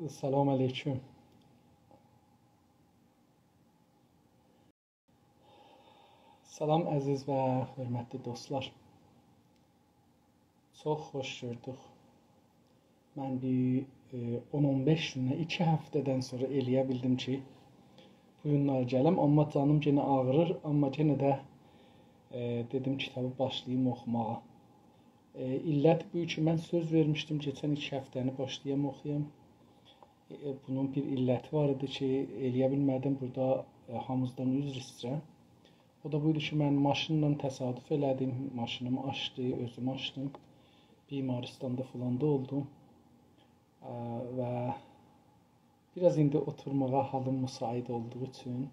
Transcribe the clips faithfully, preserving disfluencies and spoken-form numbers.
سلام علیکم. سلام، عزیز و حؤرمتلی دوستلار. چوخ خوش گؤردوک. من بیر، ائ، اون اون بئش گوندن، ایکی هفته‌دن سونرا ائلیه بیلدیم کی، بو گونلر گلم، آمما جانیم یئنه آغریر، آمما یئنه ده، ائ، دئدیم کیتابی باشلاییم اوخوماغا. ائ، علت بو کی، من سؤز وئرمیشدیم کئچن ایکی هفته‌نی باشلایام اوخویام. ائ، بونون بیر علتی وار ایدی کی، ائلیه بیلمه‌دیم. بورادا، ائ، هامینیزدان عذر ایسته‌ییرم. او دا بویدو کی، من ماشینلا تصادف ائله‌دیم. ماشینیم آچدی، اؤزوم آچدیم. بیمارستاندا فلان دا اولدوم. ا، و بیر آز ایندی اوتورماغا حالیم مساعد اولدوغو اوچون،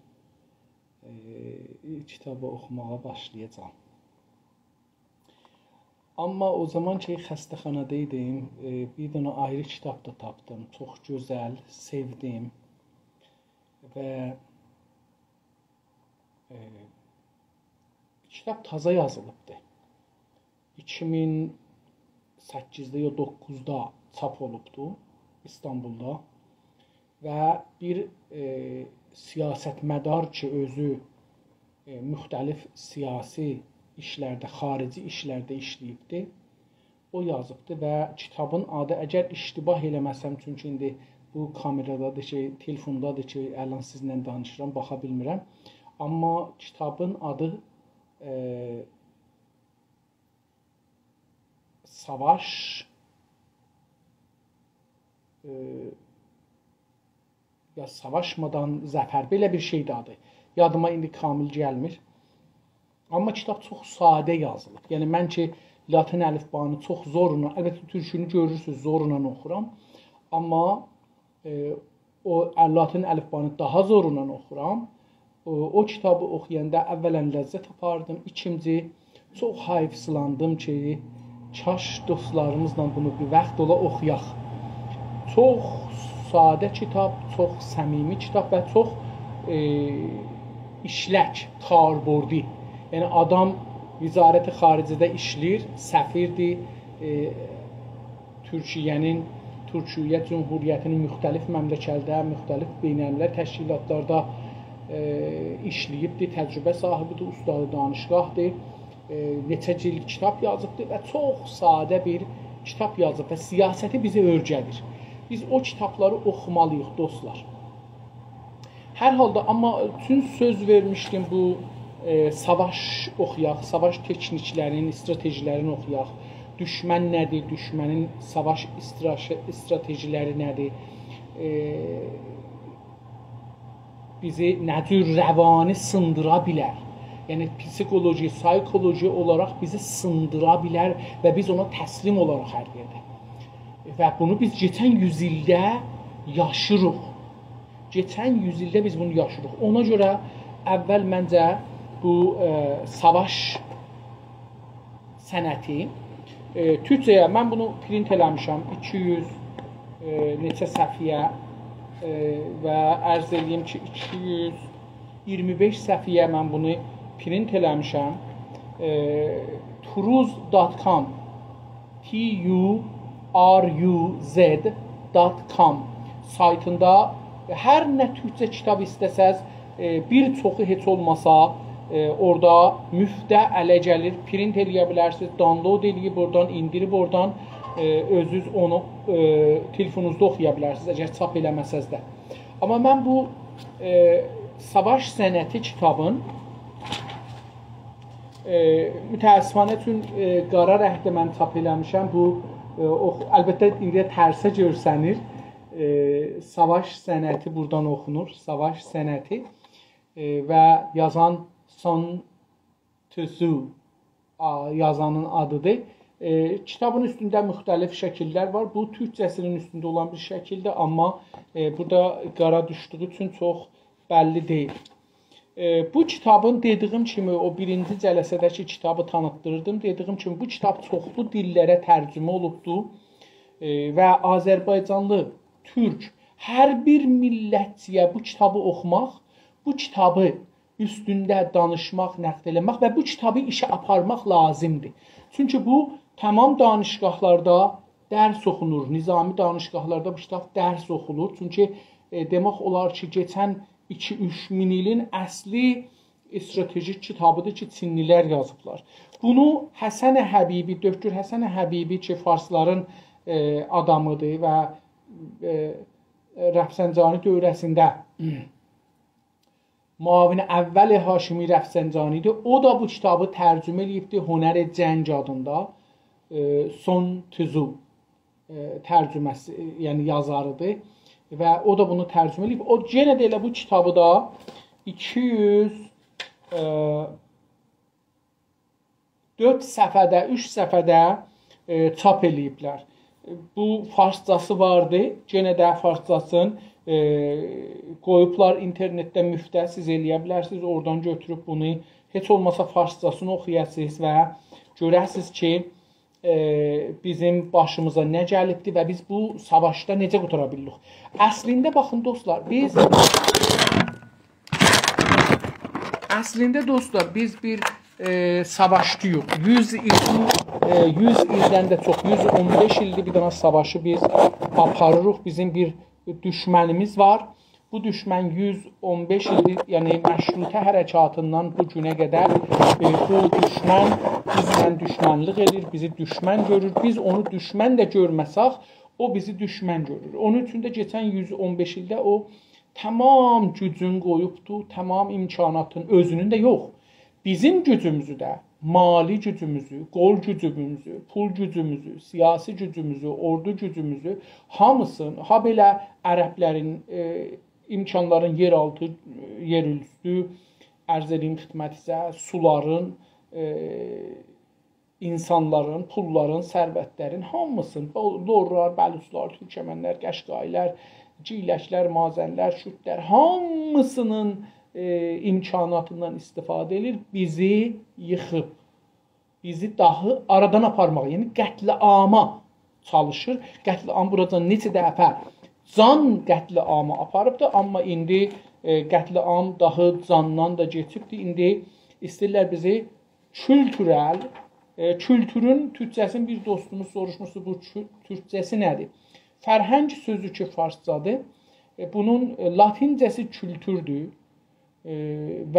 ائ، کیتابی اوخوماغا باشلایاجاغام. آمما او زامان کی، خسته‌خانادا ایدیم، ائ، بیر دنه آیری کیتاب دا تاپدیم. چوخ گؤزل، سئودیم. و، ائ، کیتاب تازا یازیلیبدی. ایکی مین سککیزده یا دوققوزدا چاپ اولوبدو ایستانبولدا. و بیر، ائ، سیاستمدار کی، اؤزو، ائ، مختلف سیاسی ایشلرده، خاریجی ایشلرده ایشله‌ییبدی، او یازیبدی و کیتابین آدی، اگر اشتباه ائله‌مه‌سم، چونکی ایندی بو کامئرادادیر کی، تلفوندادیر کی، الان سیزله دانیشیرام، باخا بیلمیرم. آمما کیتابین آدی، ائ، ساواش، ائ، یا ساواشمادان ظفر، بئله بیر شئیدی آدی. یادیما ایندی کامل گلمیر. آمما کیتاب چوخ ساده یازیلیب. یعنی، من کی، لاتین الفبانی چوخ زورلا، البته، تورکونو گؤرورسونوز، زورلا اوخورام. آمما، ائ، او لاتین الفبانی داها زورلا اوخورام. او، او کیتابی اوخویاندا اولاً لذت آپاردیم، ایکینجی، چوخ حیفظلاندیم کی، کاش دوستلاریمیزلا بونو بیر واخت اولا اوخویاق. چوخ ساده کیتاب، چوخ صمیمی کیتاب و چوخ، ائ، ایشلک، کاربردی. یعنی، آدام وزارت خارجه‌ده ایشله‌ییر، سفیردیر، ائ، تورکیه‌نین، تورکیه جمهوریتی‌نین مختلف مملکتده، مختلف بین‌الملل تشکیلاتلاردا، ائ، ایشله‌ییبدی، تجربه صاحیبیدیر، استاد دانشگاهدیر. ائ، نئچه جیلد کیتاب یازیبدی و چوخ ساده بیر کیتاب یازیب و سیاستی بیزه اؤیره‌دیر. بیز او کیتابلاری اوخومالی‌ییق، دوستلار. هر حالدا، آمما چون سؤز وئرمیشدیم بو، ائ، ساواش اوخویاق، ساواش تکنیکلرین، استراتژیلرین اوخویاق. دوشمن نه‌دیر، دوشمنین ساواش استراش-، استراتژیلری نه‌دیر؟ ائ، بیزی نه جور روانی سیندیرا بیلر؟ یعنی، پسیخولوژی، سایکولوژی اولاراق بیزی سیندیرا بیلر و بیز اونا تسلیم اولاراق هر یئرده. و بونو بیز کئچن یوز ایلده یاشیریق. کئچن یوز ایلده بیز بونو یاشیریق. اونا گؤره اول منجه بو، ائ، ساواش صنعتی، ائ، تورکجه‌یه من بونو پرینت ائله‌میشم. ایکی یوز، ائ، نئچه صفحه‌یه، ائ، و عرض ائله‌ییم کی، ایکی یوز ایگیرمی بئش صفحه‌یه من بونو پرینت ائله‌میشم. ائ، تروز دات کام، T U R U Z dot com سایتیندا هر نه تورکجه کیتاب ایسته‌سز، ائ، بیر چوخو هئچ اولماسا، ائ، اورادا مفته اله گلیر، پرینت ائله‌یه بیلرسینیز، دانلود ائله‌ییب اورادان، ایندیریب اورادان، ائ، اؤزونوز اونو، ائ، تلفونونوزدا اوخویا بیلرسینیز، اگر چاپ ائله‌مه‌سز ده. آمما من بو، ائ، ساواش صنعتی کیتابین، ائ، متأسفانه چون، ائ، قارا رنگده من چاپ ائله‌میشم، بو، ائ، اوخ-، البته، ایندی ترسه گؤرسنیر. ائ، ساواش صنعتی بورادان اوخونور، ساواش صنعتی. ائ، و یازان سون تزو، آ، یازانین آدیدیر. ائ، کیتابین اوستونده مختلف شکیللر وار. بو تورکجه‌سینین اوستونده اولان بیر شکیلدیر، آمما، ائ، بورادا قارا دوشدویو اوچون چوخ بللی دئییل. ائ، بو کیتابین، دئدیگیم کیمی، او بیرینجی جلسه‌ده کی کیتابی تانیتدیریردیم، دئدیگیم کیمی، بو کیتاب چوخلو دیللره ترجمه اولوبدو. ائ، و آذربایجانلی، تورک، هر بیر میللتچی‌یه بو کیتابی اوخوماق، بو کیتابی اوستونده دانیشماق، نقد ائله‌مک و بو کیتابی ایشه آپارماق لازیمدیر. چونکی بو تمام دانشگاهلاردا درس اوخونور. نظامی دانشگاهلاردا بو کیتاب درس اوخونور. چونکی، ائ، دئمک اولار کی، کئچن ایکی-اوچ مین ایلین اصلی استراتژیک کیتابیدیر کی، چینلی‌لر یازیبلار. بونو حسن حبیبی، دکتر حسن حبیبی کی، فارسلارین، ائ، آدامیدیر و، ائ، رفسنجانی دوره‌سینده معاون اول هاشمی رفسنجانی ایدی. او دا بو کیتابی ترجمه ائله‌ییبدی، هنر جنگ آدیندا. ائ، سون تزو، ائ، ترجمه‌سی، ائ، یعنی یازاریدیر. و او دا بونو ترجمه ائله‌ییب. او یئنه ده ائله بو کیتابی دا ایکی یوز، ائ، دؤرد صفحه‌ده، اوچ صفحه‌ده، ائ، چاپ ائله‌ییبلر. بو فارسجاسی واردی. یئنه ده فارسجاسین، ائ، قویوبلار اینترنتده مفته. سیز ائله‌یه بیلرسینیز اورادان گؤتوروب بونو هئچ اولماسا فارسجاسینی اوخویاسینیز و گؤره‌سینیز کی، ائ، بیزیم باشیمیزا نه گلیبدی و بیز بو ساواشدا نئجه قوتارا بیلدیک. اصلینده، باخین دوستلار، بیز اصلینده، دوستلار، بیز بیر، ائ، ساواشدایوق. یوز ایل، ائ، یوز ایلدن ده چوخ، یوز اون بئش ایلدیر بیر دنه ساواشی بیز آپاریریق. بیزیم بیر دوشمنیمیز وار. بو دوشمن یوز اون بئش ایلدیر، یعنی مشروطه حرکاتیندان بو گونه قدر، ائ، بو دوشمن بیزله دوشمنلیک ائدیر، بیزی دوشمن گؤرور. بیز اونو دوشمن ده گؤرمه‌سک، او بیزی دوشمن گؤرور. اونون اوچون ده کئچن یوز اون بئش ایلده او تمام گوجون قویوبدو، تمام امکاناتین، اؤزونون ده یوخ. بیزیم گوجوموزو ده، مالی گوجوموزو، قول گوجوموزو، پول گوجوموزو، سیاسی گوجوموزو، اوردو گوجوموزو، هامیسینی، هابئله عربلرین، ائ، امکانلارین، یئرآلتی، ائ، یئراوستو، عرض ائدئییم خدمتینیزه، سولارین، ائ، اینسانلارین، پوللارین، ثروتلرین هامیسینی، لو-، لورلار، بلوچلار، تورکمنلر، قشقایی‌لر، گیلکلر، مازنلر، کوردلر، هامیسینین، ائ، امکاناتیندان استفاده ائدیر، بیزی ییخیب، بیزی داهی آرادان آپارماغا، یعنی قتل‌عاما چالیشیر. قتل‌عام بوراجان نئچه دفعه جان قتل‌عامی آپاریبدیر، آمما ایندی، ائ، قتل‌عام داهی جاندان دا کئچیبدیر. ایندی ایسته‌ییرلر بیزی کولتورل، ائ، کولتورون تورکجه‌سینی، بیر دوستوموز سوروشموشدو، بو کو-، تورکجه‌سی نه‌دیر؟ فرهنگ سؤزو کی، فارسجادیر، ائ، بونون، ائ، لاتینجه‌سی کولتوردور. ائ، و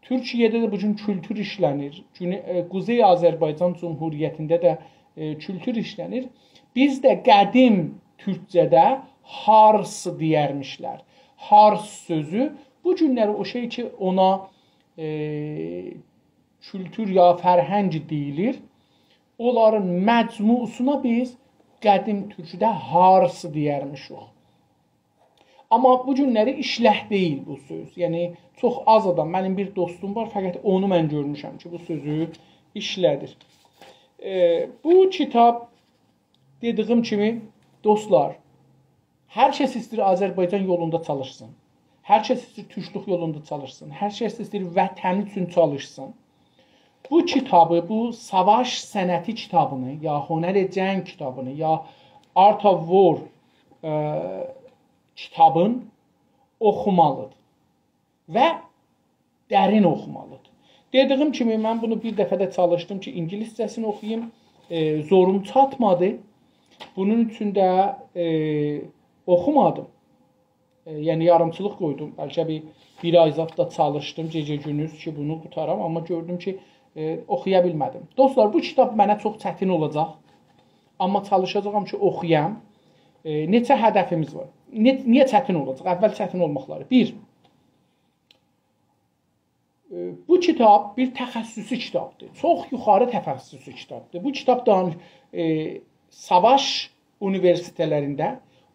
تورکیه‌ده ده بو گون کولتور ایشله‌نیر. گونه-، ائ، قوزئی آذربایجان جمهوریتینده ده، ائ، کولتور ایشله‌نیر. بیزده قدیم تورکجه‌ده هارس دئیرمیشلر. هارس سؤزو بو گونلری او شئی کی، اونا، ائ، کولتور یا فرهنگ دئییلیر، اونلارین مجموعسونا بیز قدیم تورکوده هارس دئیرمیشیک. آمما بو گونلری ایشلک دئییل بو سؤز. یعنی، چوخ آز آدام، منیم بیر دوستوم وار، فقط اونو من گؤرموشم کی، بو سؤزو ایشله‌دیر. ائ، بو کیتاب، دئدیگیم کیمی، دوستلار، هر کس ایسته‌ییر آذربایجان یولوندا چالیشسین. هر کس ایسته‌ییر تورکلوک یولوندا چالیشسین. هر کس ایسته‌ییر وطنی اوچون چالیشسین. بو کیتابی، بو ساواش صنعتی کیتابینی، یا هنر جنگ کیتابینی، یا Art of War، ائ، کیتابین اوخومالیدیر. و درین اوخومالیدیر. دئدیگیم کیمی، من بونو بیر دفعه ده چالیشدیم کی، اینگیلیسجه‌سینی اوخویوم. ائ، زوروم چاتمادی. بونون اوچون ده، ائ، اوخومادیم. ائ، یعنی، یاریمچیلیق قویدوم. بلکه بیر، بیر آی زاد دا چالیشدیم گئجه گوندوز کی، بونو قوتارام. آمما گؤردوم کی، ائ، اوخویا بیلمه‌دیم. دوستلار، بو کیتاب منه چوخ چتین اولاجاق. آمما چالیشاجاغام کی، اوخویام. ائ، نئچه هدفیمیز وار. نئ-، نییه چتین اولاجاق؟ اول چتین اولماقلاری. بیر، ائ، بو کیتاب بیر تخصصی کیتابدیر. چوخ یوخاری تخصصی کیتابدیر. بو کیتاب دان-، ائ، ساواش اونیوئرسیته‌لرینده،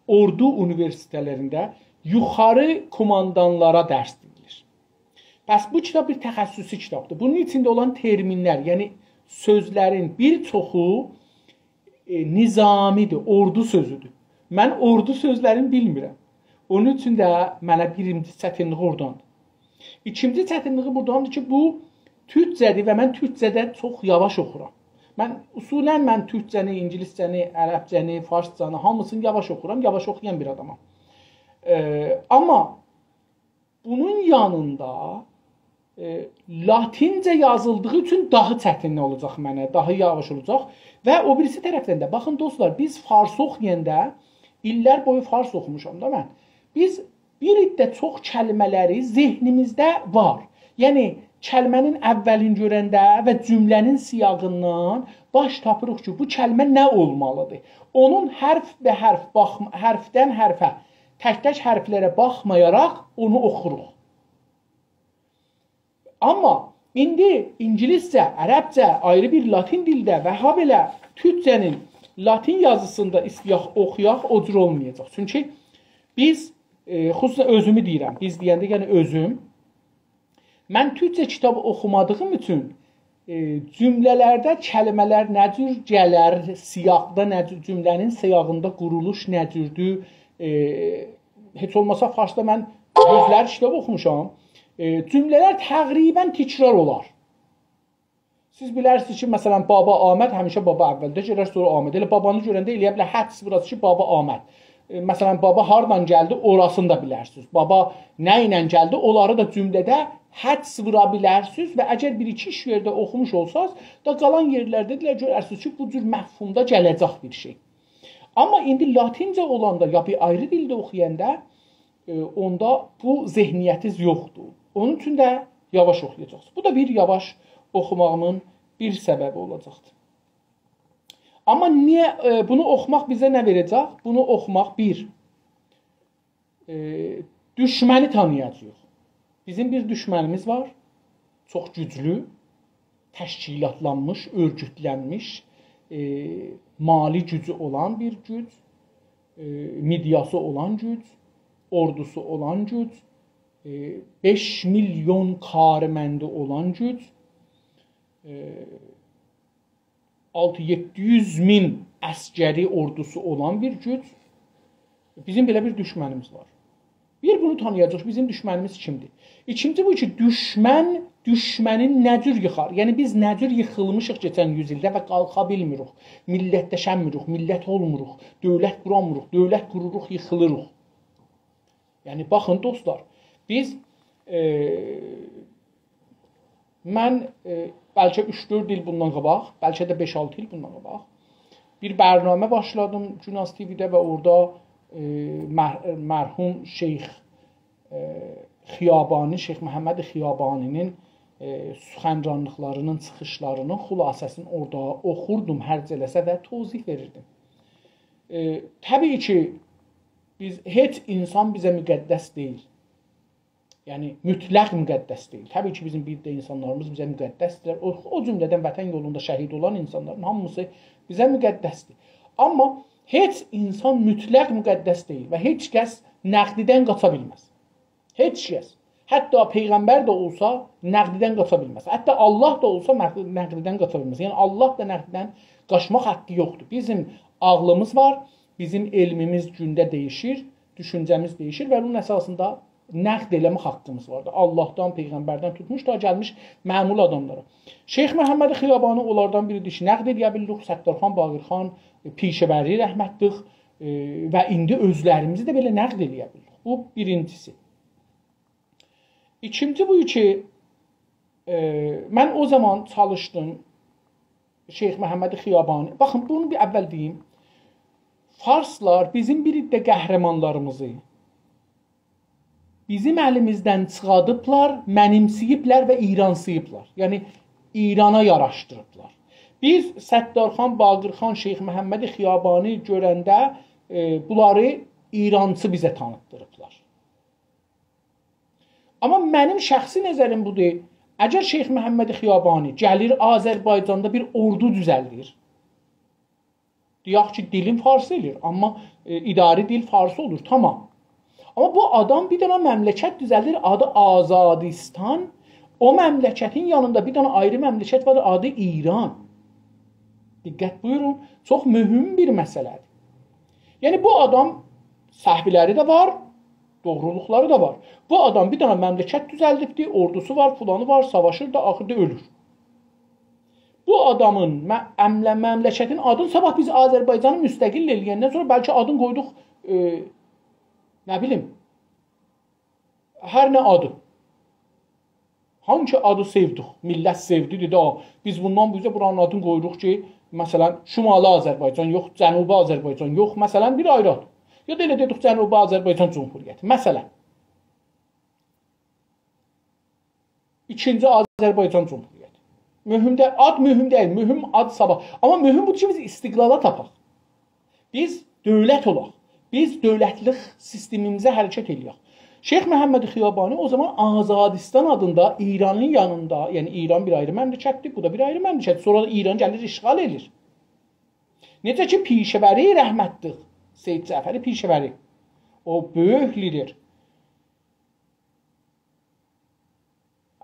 اوردو اونیوئرسیته‌لرینده یوخاری کوماندانلارا درس دئییلیر. پس بو کیتاب بیر تخصصی کیتابدیر. بونون ایچینده اولان ترمینلر، یعنی سؤزلرین بیر چوخو ائ، نظامی‌دیر، اوردو سؤزودور. من اوردو سؤزلرینی بیلمیرم. اونون اوچون ده منه بیرینجی چتینلیگی اوراداندیر. ایکینجی چتینلیگی بوراداندیر کی، بو تورکجه‌دیر و من تورکجه‌ده چوخ یاواش اوخورام. من اصولاً من تورکجه‌نی، اینگیلیسجه‌نی، عربجه‌نی، فارسجانی، هامیسینی یاواش اوخورام، یاواش اوخویان بیر آدامام. ائ، آمما بونون یانیندا ائ، لاتینجه یازیلدیغی اوچون داها چتین اولاجاق منه، داها یاواش اولاجاق. و او بیریسی طرفدن ده، باخین دوستلار، بیز فارس اوخویاندا، ایللر بویو فارس اوخوموشام دا من. بیز بیر عده چوخ کلمه‌لری ذهنیمیزده وار. یعنی، کلمه‌نین اولین گؤرنده و جمله‌نین سیاغیندان باش تاپیریق کی، بو کلمه نه اولمالیدیر؟ اونون حرف به حرف باخما، حرفدن حرفه، تک-تک حرفلره باخمایاراق اونو اوخوروق. آمما ایندی اینگیلیسجه، عربجه، آیری بیر لاتین دیلده و هابئله تورکجه‌نین لاتین یازیسیندا ایسته‌یک اوخویاق، او جور اولمایاجاق. چونکی بیز، ائ، خصوصاً اؤزومو دئییرم، بیز دئینده، یعنی اؤزوم، من تورکجه کیتاب اوخومادیغیم اوچون، ائ، جمله‌لرده کلمه‌لر نه جور گلر، سیاقدا نه جور، جمله‌نین سیاغیندا قورولوش نه جوردور، ائ، هئچ اولماسا فارسدا من یوزلر کیتاب اوخوموشام. ائ، جمله‌لر تقریباً تکرار اولار. سیز بیلرسینیز کی، مثلاً، بابا آمد، همیشه بابا اولده گلر، سونرا آمد. ائله بابانی گؤرنده ائلیه بیلر حدس ووراسینیز کی، بابا آمد. ائ، مثلاً، بابا هاردان گلدی، اوراسینی دا بیلرسینیز. بابا نه ایله گلدی، اونلاری دا جمله‌ده حدس وورا بیلرسینیز و اگر بیر-ایکی اوچ یئرده اوخوموش اولساز، دا قالان یئرلرده ده گؤررسینیز کی، بو جور مفهومدا گله‌جک بیر شئی. آمما ایندی لاتینجه اولاندا، یا بیر آیری دیلده اوخویاندا، ائ، اوندا بو ذهنیتیز یوخدور. اونون اوچون ده یاواش اوخویاجاقسینیز. بو دا بیر یاواش اوخوماغیمین بیر سببی اولاجاقدیر. آمما نییه، ائ، بونو اوخوماق بیزه نه وئره‌جک؟ بونو اوخوماق بیر، ائ، دوشمنی تانییاجاغیق. بیزیم بیر دوشمنیمیز وار. چوخ گوجلو، تشکیلاتلانمیش، اؤرگوتلنمیش، ائ، مالی گوجو اولان بیر گوج، ائ، مئدیاسی اولان گوج، اوردوسو اولان گوج، ائ، بئش میلیون کارمندی اولان گوج، ائ، آلتی یئددی یوز مین عسکری اوردوسو اولان بیر گوج. بیزیم بئله بیر دوشمنیمیز وار. بیر، بونو تانییاجاغیق، بیزیم دوشمنیمیز کیمدیر؟ ایکینجی بو کی، دوشمن دوشمنی نه جور ییخار؟ یعنی، بیز نه جور ییخیلمیشیق کئچن یوز ایلده و قالخا بیلمیریک، میللتلشنمیریک، میللت اولموروق، دؤولت قورانمیریق، دؤولت قوروروق، ییخیلیریق. یعنی، باخین، دوستلار، بیز، ائ، من، ائ، بلکه اوچ-دؤرد ایل بوندان قاباق، بلکه ده بئش-آلتی ایل بوندان قاباق بیر برنامه باشلادیم گوناز تی‌وی‌ده و اورادا، ائ، مر-، مرحوم شیخ، ائ، خیابانی، شیخ محمد خیابانی‌نین، ائ، سخنرانلیقلاری‌نین، چیخیشلاری‌نین خلاصه‌سینی اورادا اوخوردوم هر جلسه و توضیح وئریردیم. ائ، طبیعی کی، بیز، هئچ اینسان بیزه مقدس دئییل. یعنی، مطلق مقدس دئییل. طبیعی کی، بیزیم بیر عده اینسانلاریمیز بیزه مقدسدیر. او، او جمله‌دن وطن یولوندا شهید اولان اینسانلارین هامیسی بیزه مقدسدیر. آمما هئچ اینسان مطلق مقدس دئییل و هئچ کس نقددن قاچا بیلمز. هئچ کس. حتی پیغمبر ده اولسا، نقددن قاچا بیلمز. حتی الله دا اولسا، نقد-، نقددن قاچا بیلمز. یعنی، الله دا نقددن قاچماق حاققی یوخدور. بیزیم عاغلیمیز وار، بیزیم علمیمیز گونده دییشیر، دوشونجه‌میز دییشیر و بونون اساسیندا نقد ائله‌مک حاققیمیز واردیر. اللهدان، پیغمبردن توتموش تا گلمیش معمول آداملارا. شیخ محمد خیابانی اونلاردان بیریدیر کی، نقد ائله‌یه بیلیریک، ستارخان باقرخان، ائ، پیشه‌وری رحمتلیک، ائ، و ایندی اؤزلریمیزی ده بئله نقد ائله‌یه بیلیریک. بو بیرینجیسی. ایکینجی بو کی، ائ، من او زامان چالیشدیم، شیخ محمد خیابانی. باخین، بونو بیر اول دئییم. فارسلار بیزیم بیر عده قهرمانلاریمیزی بیزیم الیمیزدن چیخادیبلار، منیمسه‌ییبلر و ایرانساییبلار. یعنی، ایرانا یاراشدیریبلار. بیز ستارخان باقرخان، شیخ محمد خیابانی گؤرنده، ائ، بونلاری ایرانچی بیزه تانیتدیریبلار. آمما منیم شخصی نظریم بودور. اگر شیخ محمد خیابانی گلیر آذربایجاندا بیر اوردو دوزلدیر، دئیک کی، دیلین فارسی ائله‌ییر، آمما، ائ، اداری دیل فارسی اولور، تامام. آمما بو آدام بیر دنه مملکت دوزلدیر، آدی آزادیستان. او مملکتین یانیندا بیر دنه آیری مملکت وار، آدی ایران. دقت بویورون، چوخ مهم بیر مسئله‌دیر. یعنی، بو آدام سهولری ده وار، دوغرولوقلاری دا وار. بو آدام بیر دنه مملکت دوزلدیبدی، اوردوسو وار، فلانی وار، ساواشیر دا، آخیردا اؤلور. بو آدامین م-، امله-، مملکتین آدینی صاباح بیز آذربایجانی مستقل ائله‌یندن سونرا بلکه آدینی قویدوق، ائ، نه بیلیم، هر نه آدی. هانسی آدی سئودیک، میللت سئودی، دئدی: «آ، بیز بوندان بو اوزه بورانین آدینی قویوروق کی، مثلا، شمالی آذربایجان یوخ، جنوبی آذربایجان یوخ، مثلا، بیر آیری آد.» یا دا ائله دئدیک جنوبی آذربایجان جمهوریتی، مثلا. ایکینجی آذربایجان جمهوریتی. مهم ده، آد مهم دئییل، مهم آد صاباح. آمما مهم بودور کی، بیز استقلالا تاپاق. بیز دؤولت اولاق. بیز دؤولتلیک سیستمیمیزه حرکت ائله‌یک. شیخ محمد خیابانی او زامان آزادیستان آدیندا ایرانین یانیندا، یعنی ایران بیر آیری مملکتدیر، بو دا بیر آیری مملکت. سونرا دا ایران گلیر اشغال ائله‌ییر. نئجه کی، پیشه‌وری رحمتلیک، سید جعفر پیشه‌وری، او بؤیوک لیدر،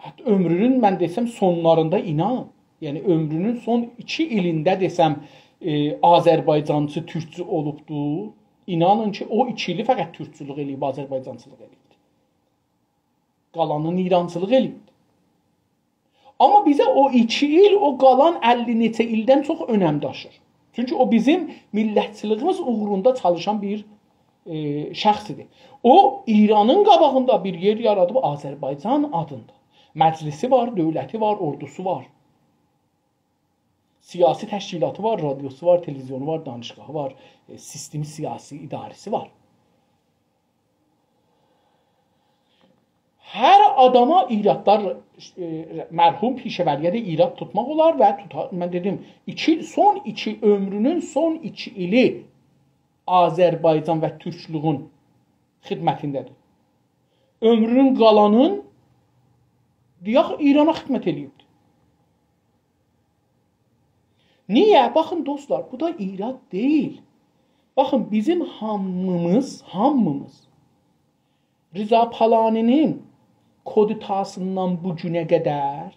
حتی عؤمرونون، من دئسم، سونلاریندا، اینان، یعنی عؤمرونون سون ایکی ایلینده دئسم، ائ، آذربایجانچی، تورکچو اولوبدو. اینانین کی، او ایکی ایلی فقط تورکچولوک ائله‌ییب، آذربایجانچیلیق ائله‌ییب. قالانین ایرانچیلیق ائله‌ییب. آمما بیزه او ایکی ایل، او قالان اللی نئچه ایلدن چوخ اؤنم داشیر. چونکی او بیزیم میللتچیلیگیمیز اوغروندا چالیشان بیر، ائ، شخص ایدی. او، ایرانین قاباغیندا بیر یئر یارادیب آذربایجان آدیندا. مجلسی وار، دؤولتی وار، اوردوسو وار. سیاسی تشکیلاتی وار، رادیوسو وار، تلویزیونو وار، دانشگاهی وار، ائ، سیستمی سیاسی، اداره‌سی وار. هر آداما ایرادلار، ائ، مرحوم پیشه‌وری‌یه ده ایراد توتماق اولار و توتار. من دئدیم، ایکی، سون ایکی، عؤمرونون سون ایکی ایلی آذربایجان و تورکلویون خدمتینده‌دیر. عؤمرونون قالانین، دئیک، ایرانا خدمت ائله‌ییبدیر. نییه؟ باخین، دوستلار، بو دا ایراد دئییل. باخین، بیزیم هامیمیز، هامیمیز رضا پالانی‌نین کودتاسیندان بو گونه قدر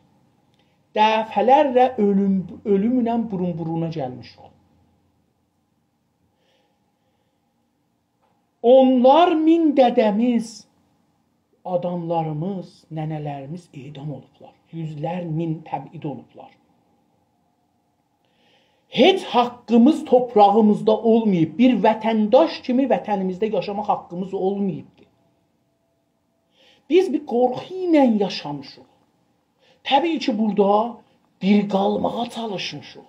دفعه‌لرله اؤلوم، اؤلومله بورون-بورونا گلمیشیک. اونلار مین دده‌میز، آداملاریمیز، ننه‌لریمیز اعدام اولوبلار. یوزلر مین تبعید اولوبلار. هئچ حاققیمیز توپراغیمیزدا اولماییب. بیر وطنداش کیمی وطنیمیزده یاشاماق حاققیمیز اولماییبدی. بیز بیر قورخو ایله یاشامیشیق. طبیعی کی، بورادا دیری قالماغا چالیشمیشیق.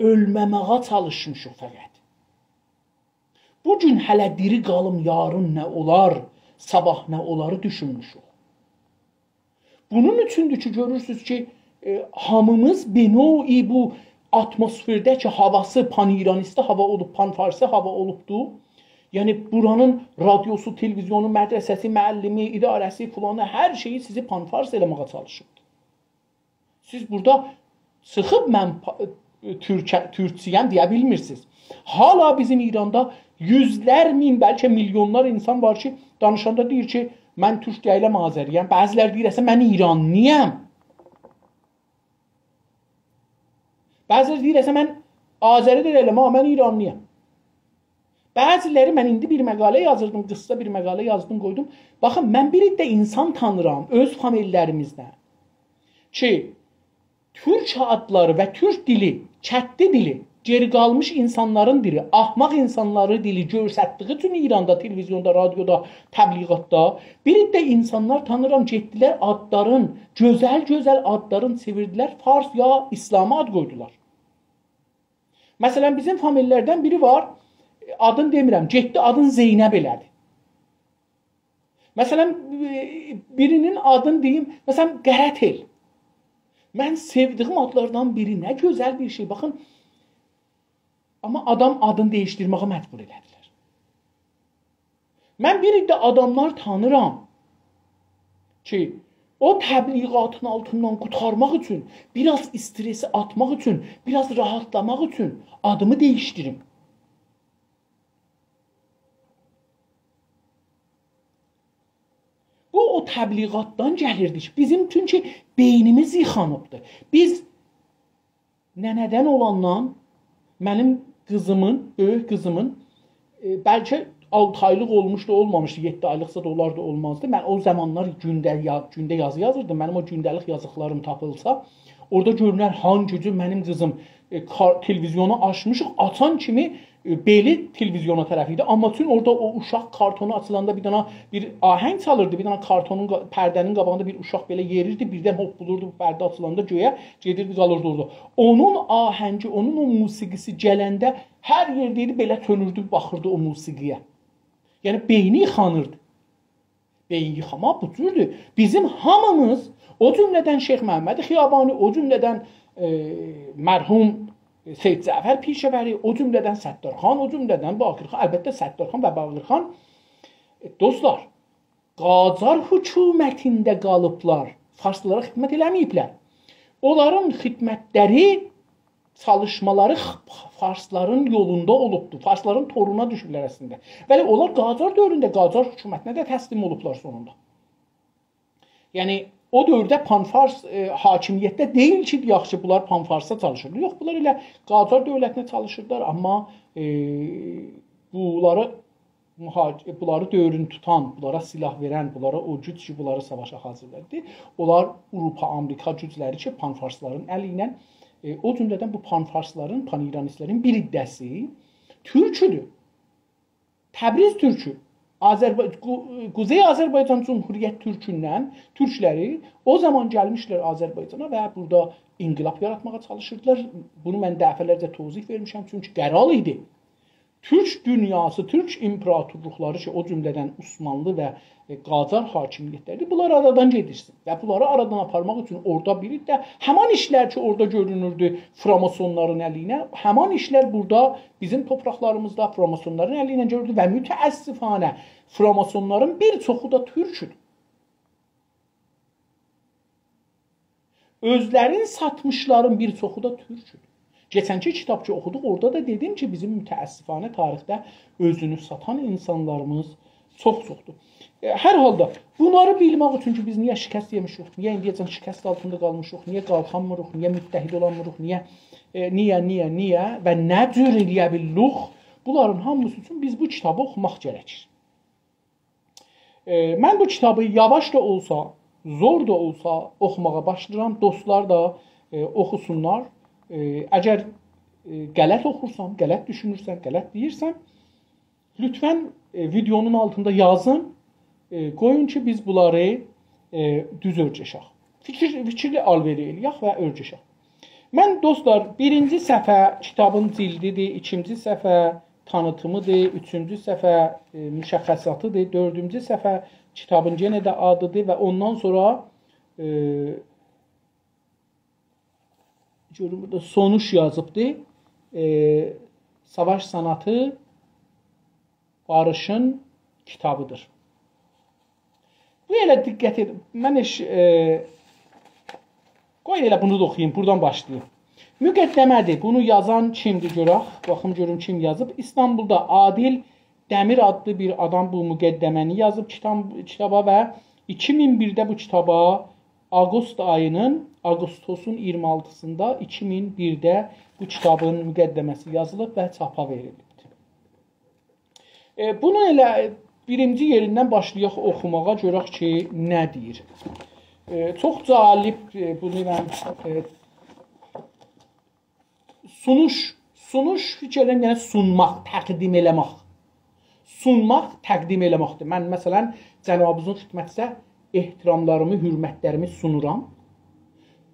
اؤلمه‌مه‌یه چالیشمیشیق فقط. بو گون هله دیری قالیم، یارین نه اولار، صاباح نه اولاری دوشونموشوک. بونون اوچوندور کی، گؤرورسونوز کی، ائ، هامیمیز به نوعی بو آتموسفرده کی، هاواسی پان‌ایرانیستی هاوا اولوب، پان‌فارسی هاوا اولوبدو. یعنی، بورانین رادیوسو، تلویزیونو، مدرسه‌سی، معلمی، اداره‌سی، فلانی، هر شئیی سیزی پان‌فارس ائله‌مه‌یه چالیشیبدی. سیز بورادا چیخیب من پا-، تورک-، تورکچویم دئیه بیلمیرسینیز. حالا بیزیم ایراندا یوزلر مین، بلکه میلیونلار اینسان وار کی، دانیشاندا دئییر کی، «من تورک دئییلم، آذری‌یم.» بعضی‌لری دئییر، «اصلاً من ایرانلی‌یام.» بعضی‌لری دئییر، «اصلاً من آذری ده دئییلم، آمما من ایرانلی‌یام.» بعضی‌لری، من ایندی بیر مقاله یازیردیم، قیسا بیر مقاله یازدیم، قویدوم. باخین، من بیر عده اینسان تانیرام، اؤز فامیللریمیزدن کی، تورک آدلاری و تورک دیلی، کتلی دیلی، گئری قالمیش اینسانلارین دیلی، احمق اینسانلارین دیلی گؤرستدیگی اوچون ایراندا، تلویزیوندا، رادیودا، تبلیغاتدا بیر عده اینسانلار تانیرام، گئتدیلر آدلارین، گؤزل-گؤزل آدلارین چئویردیلر فارس یا اسلامی آد قویدولار. مثلا، بیزیم فامیللردن بیری وار، آدینی دئمیرم، گئتدی آدین زینب ائله‌دی. مثلا، بیرینین آدینی دئییم، مثلا، قره‌تئل. من سئودیگیم آدلاردان بیری، نه گؤزل بیر شئی. باخین، آمما آدام آدینی دییشدیرمه‌یه مجبور ائله‌دیلر. من بیر عده آداملار تانیرام کی، او تبلیغاتین آلتیندان قورتارماق اوچون، بیر آز استرسی آتماق اوچون، بیر آز راحاتلاماق اوچون آدیمی دییشدیریم. بو، او تبلیغاتدان گلیردی کی، بیزیم چونکی بئینیمیز ییخانیبدیر. بیز ننه‌دن اولاندان منیم قیزیمین، بؤیوک قیزیمین، ائ، بلکه آلتی آیلیق اولموشدو، اولمامیشدی، یئددی آیلیقسا دا اولاردی، اولمازدی. من او زامانلار گونده یا-، گونده یازی یازیردیم. منیم او گونده‌لیک یازیقلاریم تاپیلسا، اورادا گؤرونر هانگی گون منیم قیزیم، ائ، کار-، تلویزیونو آچمیشیق، آچان کیمی ائ، بئلی تلویزیونا طرف ایدی. آمما چون اورادا او اوشاق کارتونو آچیلاندا بیر دنه بیر آهنگ چالیردی، بیر دنه کارتونون قا-، پرده‌نین قاباغیندا بیر اوشاق بئله یئریردی، بیردن هوپپولوردو، بو پرده آچیلاندا گؤیه گئدیردی، قالیردی اورادا. اونون آهنگی، اونون او موسیقی‌سی گلنده هر یئرده ایدی، بئله چؤنوردو، باخیردی او موسیقی‌یه. یعنی بئینی ییخانیردی. بئیین ییخاماق بو جوردور. بیزیم هامیمیز، او جمله‌دن شیخ محمد خیابانی، او جمله‌دن، ائ، مرحوم سید جعفر پیشه‌وری، او جمله‌دن ستارخان، او جمله‌دن باقرخان، البته ستارخان و باقرخان، ائ، دوستلار، قاجار حکومتینده قالیبلار، فارسلارا خدمت ائله‌مه‌ییبلر. اونلارین خدمتلری، چالیشمالاری خ-، فارسلارین یولوندا اولوبدور. فارسلارین تورونا دوشوبلر اصلینده. بلی، اونلار قاجار دؤورونده قاجار حکومتینه ده تسلیم اولوبلار سونوندا. یعنی، او دؤورده پان‌فارس، ائ، حاکمیتده دئییل کی، یاخشی، بونلار پان‌فارسا چالیشیردی. یوخ، بونلار ائله قاجار دؤولتینه چالیشیردیلار، آمما، ائ، بونلاری مها-، بونلاری دؤورون توتان، بونلارا سلاح وئرن، بونلارا او گوج کی، بونلاری ساواشا حاضیرلادی. اونلار آوروپا، آمریکا گوجلری کی، پان‌فارسلارین الی ایله، ائ، او جمله‌دن بو پان‌فارسلارین، پان‌ایرانیستلرین بیر عده‌سی تورکودور. تبریز تورکو، آذربا-، قو-، قوزئی آذربایجان جمهوریت تورکوندن، تورکلری او زامان گلمیشلر آذربایجانا و بورادا انقلاب یاراتماغا چالیشیردیلار. بونو من دفعه‌لرجه توضیح وئرمیشم، چونکی قرار ایدی تورک دونیاسی، تورک ایمپراتورلوقلاری کی، او جمله‌دن عثمانلی و، ائ، قاجار حاکمیتلری، بونلار آرادان گئدیرسین. و بونلاری آرادان آپارماق اوچون اورادا بیر عده همان ایشلر کی، اورادا گؤرونوردو فراماسونلارین الی ایله، همان ایشلر بورادا بیزیم تورپاقلاریمیزدا فراماسونلارین الی ایله گؤرولدو و متأسفانه فراماسونلارین بیر چوخو دا تورکودور. اؤزلرین ساتمیشلارین بیر چوخو دا تورکودور. کئچنکی کیتاب کی اوخودوق، اورادا دا دئدیم کی، بیزیم متأسفانه تاریخده اؤزونو ساتان اینسانلاریمیز چوخ چوخدور. ائ، هر حالدا بونلاری بیلمک اوچون کی، بیز نییه شکست یئمیشیک، نییه ایندییه‌جن شکست آلتیندا قالمیشیق، نییه قالخانمیریق، نییه متحد اولانمیریق، نییه، ائ، نییه، نییه، نییه و نه جور ائلیه بیلیریک، بونلارین هامیسی اوچون بیز بو کیتابی اوخوماق گرکیر. ائ، من بو کیتابی یاواش دا اولسا، زور دا اولسا اوخوماغا باشلاییرام. دوستلار دا، ائ، اوخوسونلار. ائ، اگر، ائ، غلط اوخورسام، غلط دوشونورسم، غلط دئییرسم، لطفاً، ائ، ویدئونون آلتیندا یازین. ائ، قویون کی، بیز بونلاری، ائ، دوز اؤرگشک. فیکیر، فیکیرلی آل‌وئر ائلیک و اؤرگشک. من، دوستلار، بیرینجی صفحه کیتابین جلدیدیر، ایکینجی صفحه تانیتیمیدیر، اوچونجو صفحه، ائ، مشخصاتیدیر، دؤردونجو صفحه کیتابین یئنه ده آدیدیر و اوندان سونرا، ائ، گؤرون، بورادا سونوش یازیبدیر. ائ، ساواش صنعتی باریشین کیتابیدیر. بو ائله دقت ائد-، من هئچ، ائ، قوی ائله بونو دا اوخویوم، بورادان باشلاییم. مقدمه‌دیر. بونو یازان کیمدیر گؤرک؟ باخیم گؤروم کیم یازیب. ایستانبولدا عادل دمیر آدلی بیر آدام بو مقدمه‌نی یازیب کیتاب-، کیتابا و ایکی مین بیرده بو کیتابا آغوست آیینین، آغوستوسون اییرمی آلتیسیندا ایکی مین بیرده بو کیتابین مقدمه‌سی یازیلیب و چاپا وئریلیبدیر. ائ، بونو ائله بیرینجی یئریندن باشلایاق اوخوماغا، گؤرک کی، نه دئییر. ائ، چوخ جالب، ائ، بونو من، ائ، سونوش، سونوش فیکر ائدیرم، یعنی سونماق، تقدیم ائله‌مک. سونماق، تقدیم ائله‌مکدیر. من، مثلا، جنابینیزین خدمتینیزه احتراملاریمی، حؤرمتلریمی سونورام.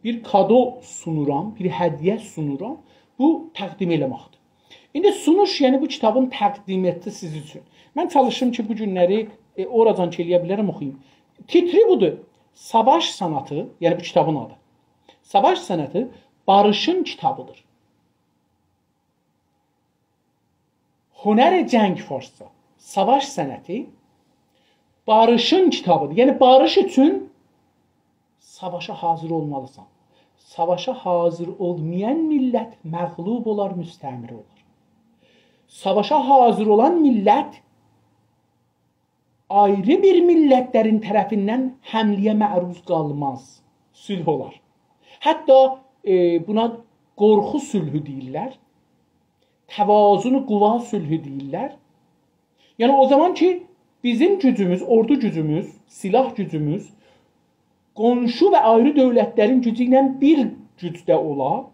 بیر کادو سونورام، بیر هدیه سونورام. بو تقدیم ائله‌مکدیر. ایندی سونوش، یعنی بو کیتابین تقدیماتی سیز اوچون. من چالیشیم کی، بو گونلری، ائ، اوراجان کی ائلیه بیلرم اوخویوم. تیتری بودور. ساواش صنعتی، یعنی بو کیتابین آدی. ساواش صنعتی باریشین کیتابیدیر. هنر جنگ فارسجا. ساواش صنعتی باریشین کیتابیدیر. یعنی باریش اوچون ساواشا حاضر اولمالیسان. ساواشا حاضر اولمایان میللت مغلوب اولار، مستعمره اولار. ساواشا حاضر اولان میللت آیری بیر میللتلرین طرفیندن حمله‌یه معروض قالماز. صلح اولار. حتی، ائ، بونا قورخو صلحو دئییرلر. توازن قوا صلحو دئییرلر. یعنی او زامان کی، بیزیم گوجوموز، اوردو گوجوموز، سلاح گوجوموز قونشو و آیری دؤولتلرین گوجو ایله بیر گوجده اولا،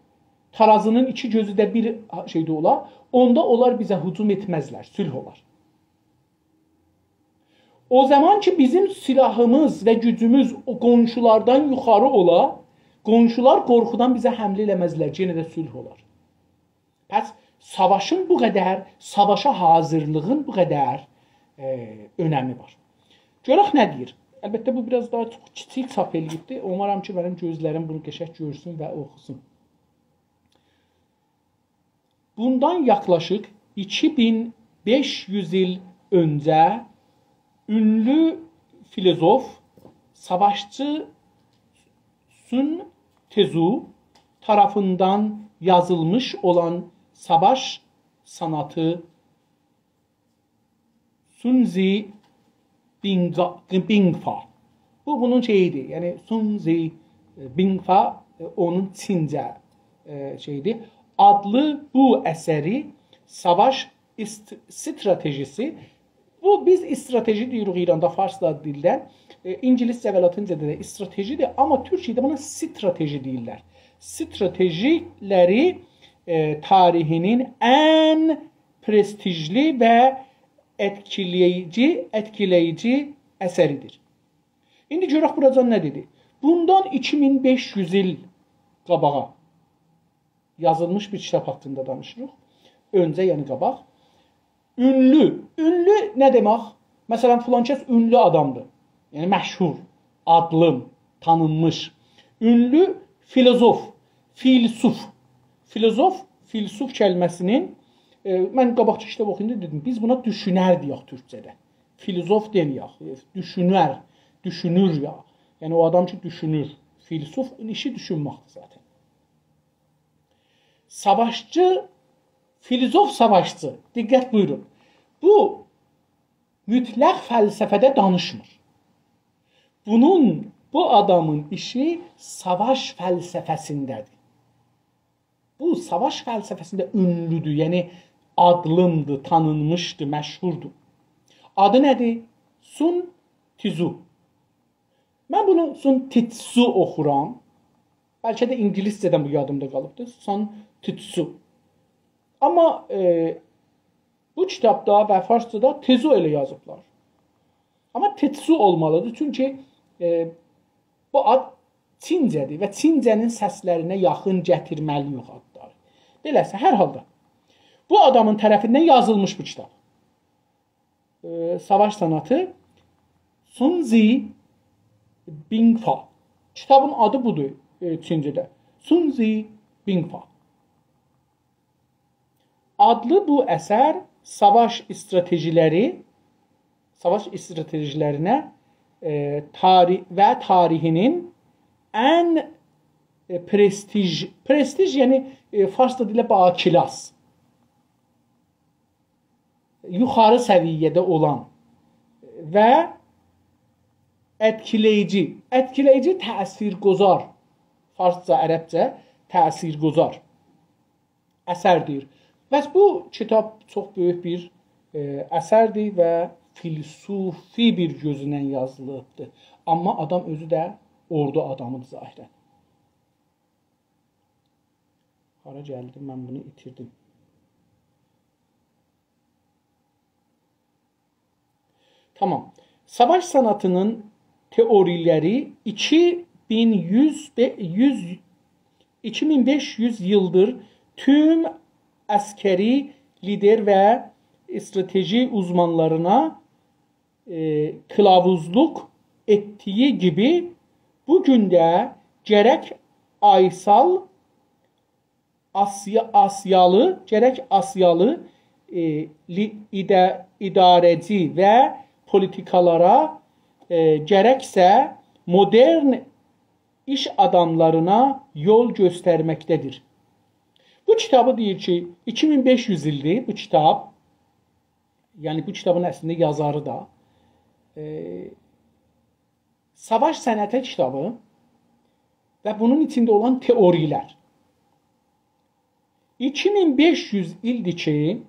ترازی‌نین ایکی گؤزو ده بیر شئیده اولا، اوندا اونلار بیزه هجوم ائتمزلر، صلح اولار. او زامان کی، بیزیم سلاحیمیز و گوجوموز او قونشولاردان یوخاری اولا، قونشولار قورخودان بیزه حمله ائله‌مزلر، یئنه ده صلح اولار. پس ساواشین بو قدر، ساواشا حاضیرلیغین بو قدر، ائ، اؤنمی وار. گؤرک نه دئییر؟ البته، بو بیر آز داها چوخ کیچیک چاپ ائله‌ییبدیر. اومارام کی، منیم گؤزلریم بونو قشنگ گؤرسون و اوخوسون. بوندان یاخلاشیق ایکی مین بئش یوز ایل اؤنجه اونلو فیلوزوف، ساواشچی سون تزو طرفیندن یازیلمیش اولان ساواش صنعتی سونزی بینگا-، بینگفا. بو، بونون شئیی‌دیر، یعنی سونزی، ائ، بینگفا، ائ، اونون چینجه، ائ، شئیی‌دیر. آدلی بو اثری ساواش ایست-، استراتژی‌سی، بو، بیز استراتژی دئییریک ایراندا، فارس دا دیلده، ائ، اینگیلیسجه و لاتینجه‌ده ده استراتژی‌دیر، آمما تورکیه‌ده بونا استراتژی دئییرلر. استراتژی‌لری، ائ، تاریخی‌نین ان پرستیژلی و ائتکیله‌ییجی، ائتکیله‌ییجی اثری‌دیر. ایندی گؤرک بوراجان نه دئدی. بوندان ایکی مین بئش یوز ایل قاباغا یازیلمیش بیر کیتاب حاقیندا دانیشیریق. اؤنجه، یعنی قاباق. اونلو. اونلو نه دئمک؟ مثلا، فلان کس اونلو آدامدیر. یعنی مشهور، آدلی، تانینمیش. اونلو فیلوزوف، فیلسوف. فیلوزوف، فیلسوف کلمه‌سی‌نین، ائ، من قاباقکی کیتاب اوخویاندا دئدیم، بیز بونا دوشونر دئیک تورکجه‌ده. فیلوزوف دئمه‌یک، ائ، دوشونر، دوشونور یا. یعنی او آدام کی، دوشونور. فیلسوف، ایشی دوشونمکدیر ذاتا. ساواشچی، فیلوزوف ساواشچی. دقت بویورون. بو مطلق فلسفه‌ده دانیشمیر. بونون، بو آدامین ایشی ساواش فلسفه‌سینده‌دیر. بو ساواش فلسفه‌سینده اونلودور، یعنی آدلی‌دیر، تانینمیشدیر، مشهوردور. آدی نه‌دیر؟ سون تزو. من بونو سون تیتسو اوخورام. بلکه ده اینگیلیسجه‌دن بو یادیمدا قالیبدیر. سون تیتسو. آمما، ائ، بو کیتابدا و فارسجادا تزو ائله یازیبلار. آمما تتسو اولمالیدیر، چونکی، ائ، بو آد چینجه‌دیر و چینجه‌نین سسلرینه یاخین گتیرمه‌لی‌ییک آدلاری. بئله‌سی، هر حالدا بو آدامین طرفیندن یازیلمیش بو کیتاب. ائ، ساواش صنعتی، سونزی بینگفا. کیتابین آدی بودور، ائ، چینجه‌ده. سونزی بینگفا. آدلی بو اثر ساواش استراتژی‌لری، ساواش استراتژی‌لرینه، ائ، تاری-، و تاریخی‌نین ان، ائ، پرستیژ، پرستیژ، یعنی، ائ، فارسجا دئییرلر باکلاس، یوخاری سویه‌ده اولان و ائتکیله‌ییجی، ائتکیله‌ییجی، تأثیرگذار، فارسجا، عربجه تأثیرگذار اثردیر. پس بو کیتاب چوخ بؤیوک بیر، ائ، اثردیر و فیلسوفی بیر گؤزوندن یازیلیبدیر. آمما آدام اؤزو ده اوردو آدامیدیر ظاهراً. هارا گلدیم، من بونو ایتیردیم. تامام. ساواش صنعتی‌نین تئوری‌لری ایکی مین یوز بئ-، یوز، ایکی مین بئش یوز ایلدیر توم عسکری لیدر و استراتژی اوزمانلارینا، ائ، قیلاووزلوق ائتدیگی گیبی، بو گون ده گرک آیسال آسیا-، آسیالی، گرک آسیالی، ائ، لی-، ایده-، اداره‌جی و پولیتیکالارا، ائ، گرکسه مدرن ایش آداملارینا یول گؤسترمکده‌دیر. بو کیتابی دئییر کی، ایکی مین بئش یوز ایلدیر بو کیتاب. یعنی بو کیتابین اصلینده یازاری دا، ائ، ساواش صنعتی کیتابی و بونون ایچینده اولان تئوری‌لر. ایکی مین بئش یوز ایلدیر کی،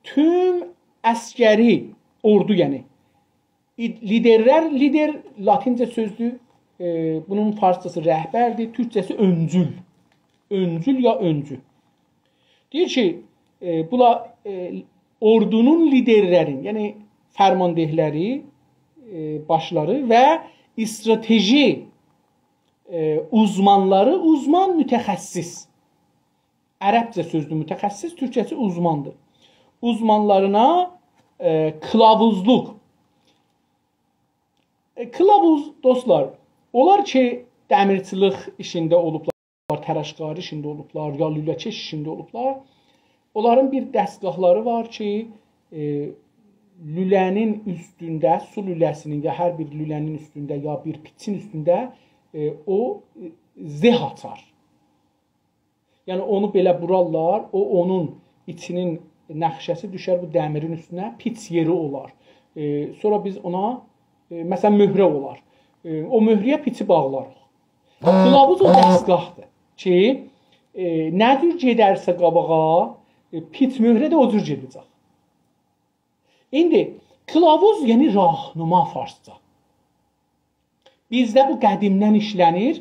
توم عسکری اوردو، یعنی، ای-، لیدرلر، لیدر لاتینجه سؤزدور، ائ، بونون فارسجاسی رهبردیر، تورکجه‌سی اؤنجول. اؤنجول یا اؤنجو. دئییر کی، ائ، بولا، ائ، اوردونون لیدرلری، یعنی فرماندهلری، ائ، باشلاری و استراتژی، ائ، اوزمانلاری، اوزمان متخصص. عربجه سؤزدور متخصص، تورکجه‌سی اوزماندیر. اوزمانلارینا، ائ، کیلاووزلوق. ائ، کیلاووز، دوستلار، اونلار کی، دمیرچیلیک ایشینده اولوبلار، تراشکاری ایشینده اولوبلار، یا لوله‌کش ایشینده اولوبلار، اونلارین بیر دستگاهلاری وار کی، ائ، لوله‌نین اوستونده، سو لوله‌سینین یا هر بیر لوله‌نین اوستونده، یا بیر پیچین اوستونده، ائ، او، ائ، زه آچار. یعنی اونو بئله وورارلار، او اونون ایچینین نقشه‌سی دوشر بو دمیرین اوستونه، پیچ یئری اولار. ائ، سونرا بیز اونا، ائ، مثلا، مؤهره اولار. ائ، او مؤهره‌یه پیچی باغلاریق. کیلاووز او دستگاهدیر کی، ائ، نه جور گئدرسه قاباغا، ائ، پیچ مؤهره ده او جور گئده‌جک. ایندی کیلاووز، یعنی راهنما فارسجا. بیزده بو قدیمدن ایشله‌نیر.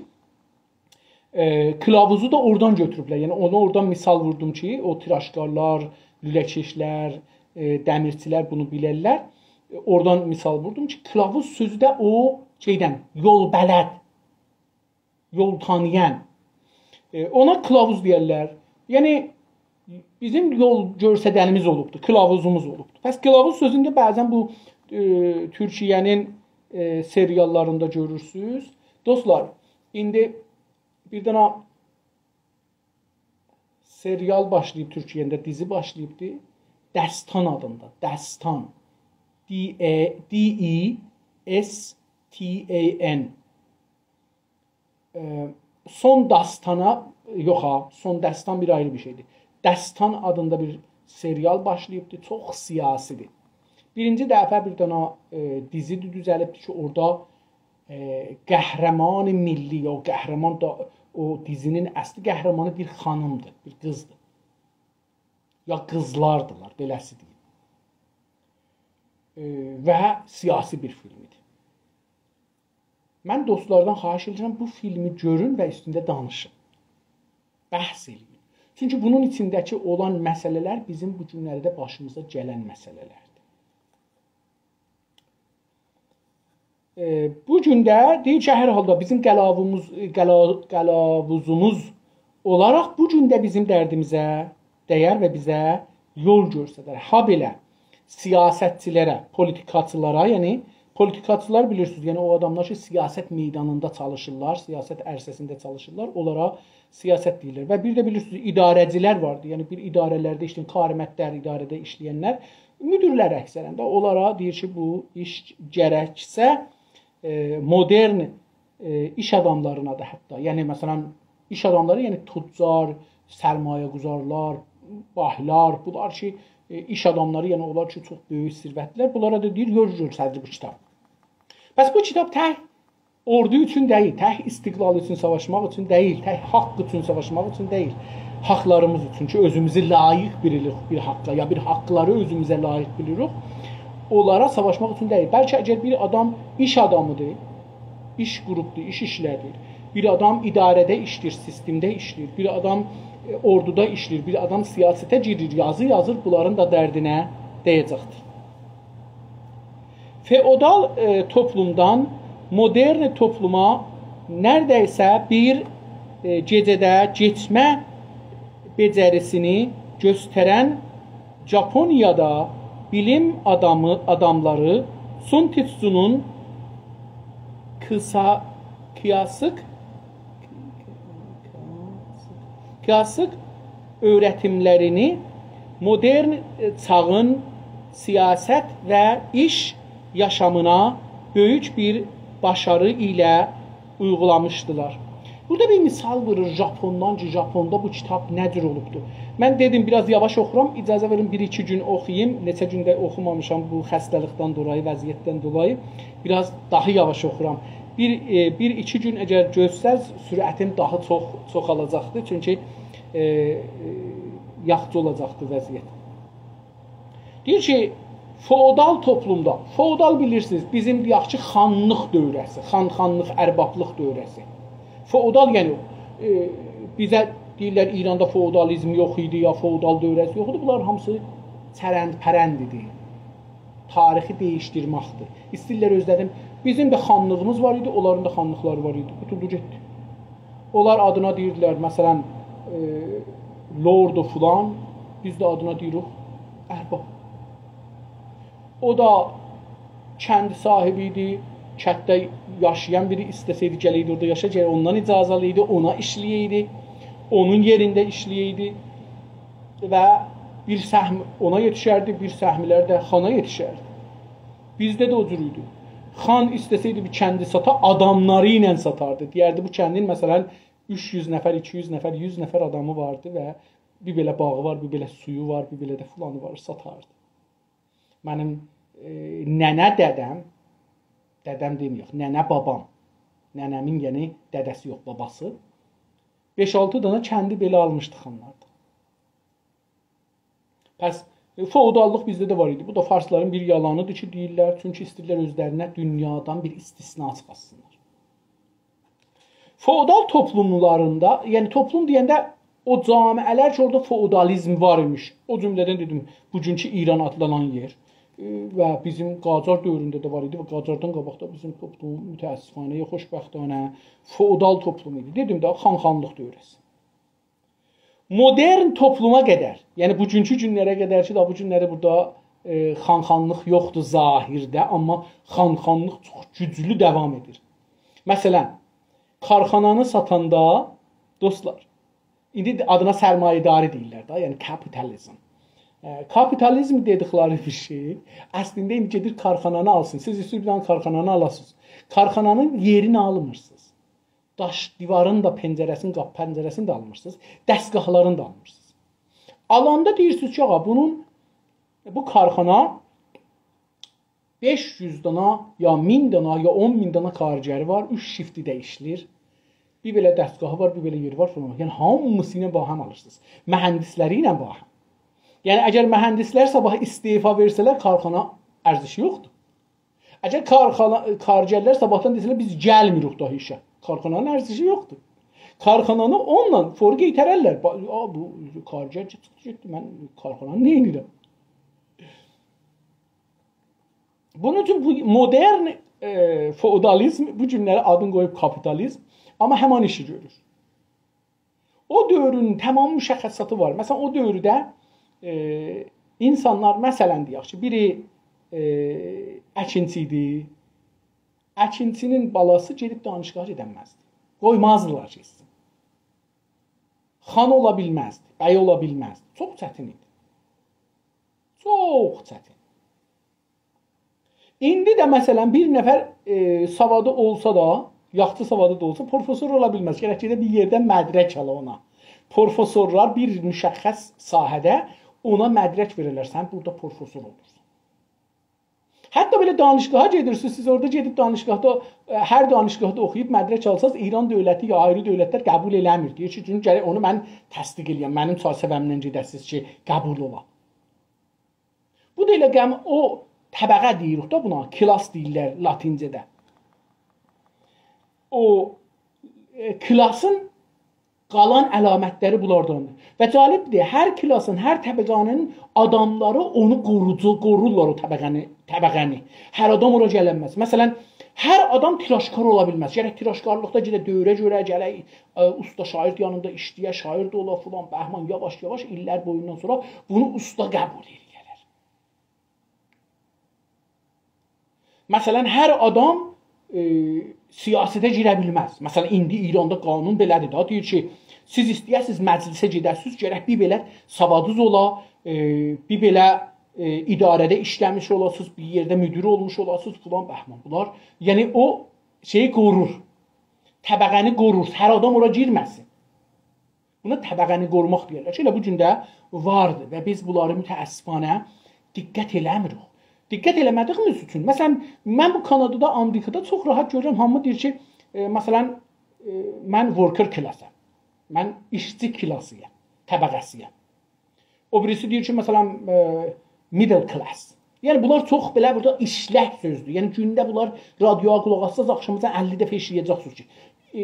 ائ، کیلاووزو دا اورادان گؤتوروبلر. یعنی اونو اورادان مثال ووردوم کی، او تراشکارلار، لوله‌کشلر، ائ، دمیرچیلر بونو بیلرلر. ائ، اورادان مثال ووردوم کی، کیلاووز سؤزو ده او شئیدن، یول بلد، یول تانییان. ائ، اونا کیلاووز دئیرلر. یعنی بیزیم یول گؤسترنیمیز اولوبدور، کیلاووزوموز اولوبدور. پس کیلاووز سؤزونو ده بعضا بو، ائ، تورکیه‌نین، ائ، سریاللاریندا گؤرورسونوز. دوستلار، ایندی بیر دنه سریال باشلاییب تورکیه‌ده، دیزی باشلاییبدی. دستان آدیندا، دستان. D E, D E S T A N. ائ، سون داستانا، یوخ ها، سون داستان بیر آیری بیر شئیدیر. دستان آدیندا بیر سریال باشلاییبدی، چوخ سیاسی‌دیر. بیرینجی دفعه بیر دنه، ائ، دیزی دوزلیبدی کی، اورادا، ائ، قهرمان ملی، او قهرمان دا، او دیزی‌نین اصلی قهرمانی بیر خانیمدیر، بیر قیزدیر. یا قیزلاردیلار، بئله‌سی دئییم. ائ، و سیاسی بیر فیلم ایدی. من دوستلاردان خواهش ائدیرم، بو فیلمی گؤرون و اوستونده دانیشین. بحث ائله‌یین. چونکی بونون ایچینده‌کی اولان مسئله‌لر بیزیم بو گونلرده باشیمیزا گلن مسئله‌لردیر. ائ، بو گون ده دئییر کی، هر حالدا بیزیم قلاووموز، قلا-، قلاووزوموز اولاراق بو گون ده بیزیم دردیمیزه دَیر و بیزه یول گؤسترر. هابئله سیاستچیلره، پولیتیکاچیلارا، یعنی پولیتیکاچیلار بیلیرسینیز، یعنی او آداملار کی، سیاست میدانیندا چالیشیرلار، سیاست عرصه‌سینده چالیشیرلار، اونلارا سیاست دئییرلر. و بیر ده بیلیرسینیز، اداره‌جیلر واردی، یعنی بیر اداره‌لرده ایشله‌ین، کارمندلر، اداره‌ده ایشله‌ینلر، مدیرلر اکثرا ده، اونلارا دئییر کی، بو ایش گرکسه، ائ، مدرن، ائ، ایش آداملارینا دا حتی، یعنی مثلا، ایش آداملاری، یعنی تجار، سرمایه‌گذارلار، بانکلار، بونلار کی، ائ، ایش آداملاری، یعنی اونلار کی، چوخ بؤیوک ثروتلی‌لر، بونلارا دا دئییر، یول گؤستردی بو کیتاب. پس بو کیتاب تک اوردو اوچون دئییل، تک استقلال اوچون ساواشماق اوچون دئییل، تک حاق اوچون ساواشماق اوچون دئییل. حاقلاریمیز اوچون کی، اؤزوموزو لایق بیلیریک بیر حاققا، یا بیر حاقلاری اؤزوموزه لایق بیلیریک، اونلارا ساواشماق اوچون دئییل. بلکه اگر بیر آدام ایش آدامی‌دیر، ایش قوروبدور، ایش ایشله‌دیر، بیر آدام اداره‌ده ایشله‌ییر، سیستمده ایشله‌ییر، بیر آدام، ائ، اوردودا ایشله‌ییر، بیر آدام سیاسته گیریر، یازی یازیر، بونلارین دا دردینه دَیه‌جکدیر. فئودال، ائ، توپلومدان مدرن توپلوما نئرده‌یسه بیر، ائ، گئجه‌ده کئچمه بئجریسینی گؤسترن ژاپونیادا بیلیم آدامی، آداملاری سون تسوتسونون کیسا-، کیاسیک کیاسیک اؤیرتیملرینی مدرن چاغین سیاست و ایش یاشامینا بؤیوک بیر باشاری ایله اویغولامیشدیلار. بورادا بیر مثال وورور ژاپوندان کی، ژاپوندا بو کیتاب نه جور اولوبدور. من دئدیم، بیر آز یاواش اوخورام، اجازه وئرین، بیر-ایکی گون اوخویوم. نئچه گونده اوخومامیشام بو خسته‌لیکدن دولایی، وضعیتدن دولایی. بیر آز داها یاواش اوخورام. بیر، ائ، بیر-ایکی گون اگر گؤزسز، سرعتیم داها چوخ، چوخالاجاقدیر. چونکی، ائ، ائ، یاخشی اولاجاقدیر وضعیت. دئییر کی، فئودال توپلومدا، فئودال بیلیرسینیز، بیزیم دئیک کی، خانلیق دؤوره‌سی، خان، خانلیق، اربابلیق دؤوره‌سی. فئودال، یعنی، ائ، بیزه دئییرلر، ایراندا فئودالیزم یوخ ایدی، یا فئودال دؤوره‌سی یوخ ایدی. بونلار هامیسی چرندپرند ایدی. تاریخی دییشدیرمکدیر. ایسته‌ییرلر اؤزلری، بیزیم ده خانلیغیمیز وار ایدی، اونلارین دا خانلیقلاری وار ایدی. قوتولدو گئتدی. اونلار آدینا دئییردیلر، مثلا، ائ، لورد و فلان، بیز ده آدینا دئییریک ارباب. او دا کند صاحیبی ایدی، کندده یاشایان بیری ایسته‌سه‌یدی، گله‌یدی اورادا یاشا، گرک اوندان اجازه آلایدی، اونا ایشله‌یه‌یدی، اونون یئرینده ایشله‌یه‌یدی و بیر سهم اونا یئتیشردی، بیر سهملر ده خانا یئتیشردی. بیزده ده او جور ایدی. خان ایسته‌سه‌یدی بیر کندی ساتا، آداملاری ایله ساتاردی. دئیردی، بو کندین، مثلا، اوچ یوز نفر، ایکی یوز نفر، یوز نفر آدامی واردی و بیر بئله باغی وار، بیر بئله سویو وار، بیر بئله ده فلانی وار، ساتاردی. منیم، ائ، ننه دده‌م، دده‌م دئمه‌یک، ننه بابام، ننه‌مین، یعنی، دده‌سی یوخ، باباسی، بئش-آلتی دانا کندی بئله آلمیشدی خانلاردان. پس، ائ، فئوداللیق بیزده ده وار ایدی. بو دا فارسلارین بیر یالانیدیر کی، دئییرلر، چونکی ایسته‌ییرلر اؤزلرینه دونیادان بیر استثنا چیخارتسینلار. فئودال توپلوملاریندا، یعنی توپلوم دئینده او جامعه‌لر کی، اورادا فئودالیزم وار ایمیش. او جمله‌دن دئدیم، بوگونکو ایران آدلانان یئر، ائ، و بیزیم قاجار دؤورونده ده وار ایدی و قاجاردان قاباق دا بیزیم توپلوم، متأسفانه یا خوشبختانه، فئودال توپلوم ایدی. دئدیم ده، خان-خانلیق دؤوره‌سی. مدرن توپلوما قدر، یعنی بوگونکو گونلره قدر کی، دا بو گونلری بورادا، ائ، خان-خانلیق یوخدور ظاهرده، آمما خان-خانلیق چوخ گوجلو داوام ائدیر. مثلا، کارخانانی ساتاندا، دوستلار، ایندی آدینا سرمایه‌داری دئییرلر ده، یعنی کاپیتالیزم. ائ، کاپیتالیزم دئدیکلری بیر شئی، اصلینده ایندی گئدیر کارخانانی آلسین. سیز ایسته‌ییرسینیز بیر دنه کارخانانی آلاسینیز. کارخانانین یئرینی آلمیرسینیز. داش دیوارین دا، پنجره‌سینی، قاپی پنجره‌سینی ده آلمیرسینیز. دستگاهلارینی دا آلمیرسینیز. آلاندا دئییرسینیز کی، آغا، بونون، بو کارخانا بئش یوز دانا، یا مین دانا، یا اون مین دانا کارگری وار، اوچ شیفتده ایشله‌ییر. بیر بئله دستگاهی وار، بیر بئله یئری وار، فلان. یعنی، هامیسی ایله باهم آلیرسینیز. مهندسلری ایله باهم. یعنی، اگر مهندسلر صاباح استعفا وئرسه‌لر، کارخانا ارزشی یوخدور. اگر کارخانا، کارگرلر صاباحدان دئسه‌لر، «بیز گلمیریک داها ایشه»، کارخانانین ارزشی یوخدور. کارخانانی اونونلا فوری قئیتررلر. «با-، آ، بو کارگر کی چیخدی گئتدی، من کارخانانی نه ائدیرم؟» بونون اوچون بو مدرن، ائ، فئودالیزم، بو گونلری آدینی قویوب کاپیتالیزم، آمما همان ایشی گؤرور. او دؤورون تمام مشخصاتی وار. مثلا، او دؤورده، ائ، اینسانلار، مثلا، دئیک کی، بیری، ائ، اکینچی ایدی. اکینچی‌نین بالاسی گئدیب دانشگاها گئدنمزدی. قویمازدیلار گئتسین. خان اولا بیلمزدی، بی اولا بیلمزدی. چوخ چتین ایدی. چوخ چتین. ایندی ده، مثلا، بیر نفر، ائ، سوادی اولسا دا، یاخشی سوادی دا اولسا، پروفسور اولا بیلمز. گرک گئده بیر یئرده مدرک آلا اونا. پروفسورلار بیر مشخص ساحه‌ده اونا مدرک وئریرلر. سن بورادا پروفسور اولورسان. حتی بئله دانشگاها گئدیرسینیز، سیز اورادا گئدیب دانشگاهدا، ائ، هر دانشگاهدا اوخویوب مدرک آلساز، ایران دؤولتی یا آیری دؤولتلر قبول ائله‌میر. دئییر کی، چونکی گرک اونو من تصدیق ائله‌یم، منیم چرچیوه‌مدن گئده‌سیز کی، قبول اولا. بو دا ائله قم-، او طبقه دئییریک ده بونا، کلاس دئییرلر لاتینجه‌ده. او، ائ، کلاسین قالان علامتلری بونلارداندیر. و جالبدیر، هر کلاسین، هر طبقه‌نین آداملاری اونو قوروجو، قورورلار او طبقه‌نی، طبقه‌نی. هر آدام اورا گلنمز. مثلا، هر آدام تیراژکار اولا بیلمز. گرک تیراژکارلیقدا گئده دؤوره گؤره، گرک، ائ، اوستا شاگیرد یانیندا ایشله‌یه، شاگیرد اولا فلان، بهمان، یاواش-یاواش ایللر بویوندان سونرا بونو اوستا قبول ائله‌یه‌لر. مثلا، هر آدام، ائ، سیاسته گیره بیلمز. مثلا، ایندی ایراندا قانون بئله‌دیر دا، دئییر کی، سیز ایسته‌یه‌سیز مجلسه گئده‌سیز، گرک بیر بئله سوادینیز اولا، ائ، بیر بئله، ائ، اداره‌ده ایشله‌میش اولاسینیز، بیر یئرده مدیر اولموش اولاسینیز، فلان بهمان. بونلار، یعنی، او شئیی قورور. طبقه‌نی قورور، هر آدام اورا گیرمه‌سین. بونا طبقه‌نی قوروماق دئیرلر کی، ائله بو گون ده واردیر و بیز بونلاری متأسفانه دقت ائله‌میریک. دقت ائله‌مه‌دیییمیز اوچون، مثلا، من بو کانادادا، آمریکادا چوخ راحت گؤرورم، هامی دئییر کی، ائ، مثلا، ائ، من worker class-ام، من ایشچی کلاسی‌یام، طبقه‌سی‌یم. او بیریسی دئییر کی، مثلا، ائ، middle class. یعنی، بونلار چوخ بئله بورادا ایشلک سؤزدور. یعنی، گونده بونلار رادیویا قولاق آسساز، آخشاماجان اللی دفعه ائشیده‌جکسینیز کی، ائ،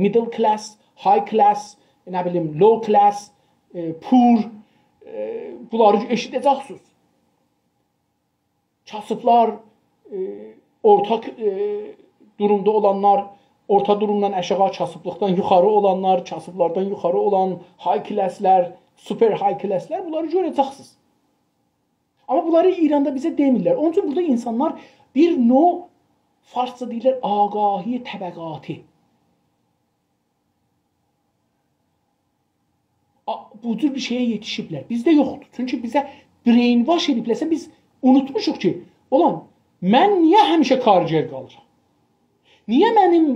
middle class, high class, نه بیلیم، low class، ائ، poor، ائ، بونلاری ائشیده‌جکسینیز. کاسیبلار، ائ، اورتا، ائ، دورومدا اولانلار، اورتا دورومدان آشاغی، کاسیبلیقدان یوخاری اولانلار، کاسیبلاردان یوخاری اولان high classلر، super high classلر، بونلاری گؤره‌جکسینیز. آمما بونلاری ایراندا بیزه دئمیرلر. اونون اوچون بورادا اینسانلار بیر نوع، فارسجا دئییرلر، آگاهی طبقاتی. آ، بو جور بیر شئیه یئتیشیبلر. بیزده یوخدور. چونکی بیزه brainwash ائدیبلرسه، بیز اونوتموشوق کی، اولان، من نییه همیشه کارگر قالیرام؟ نییه منیم،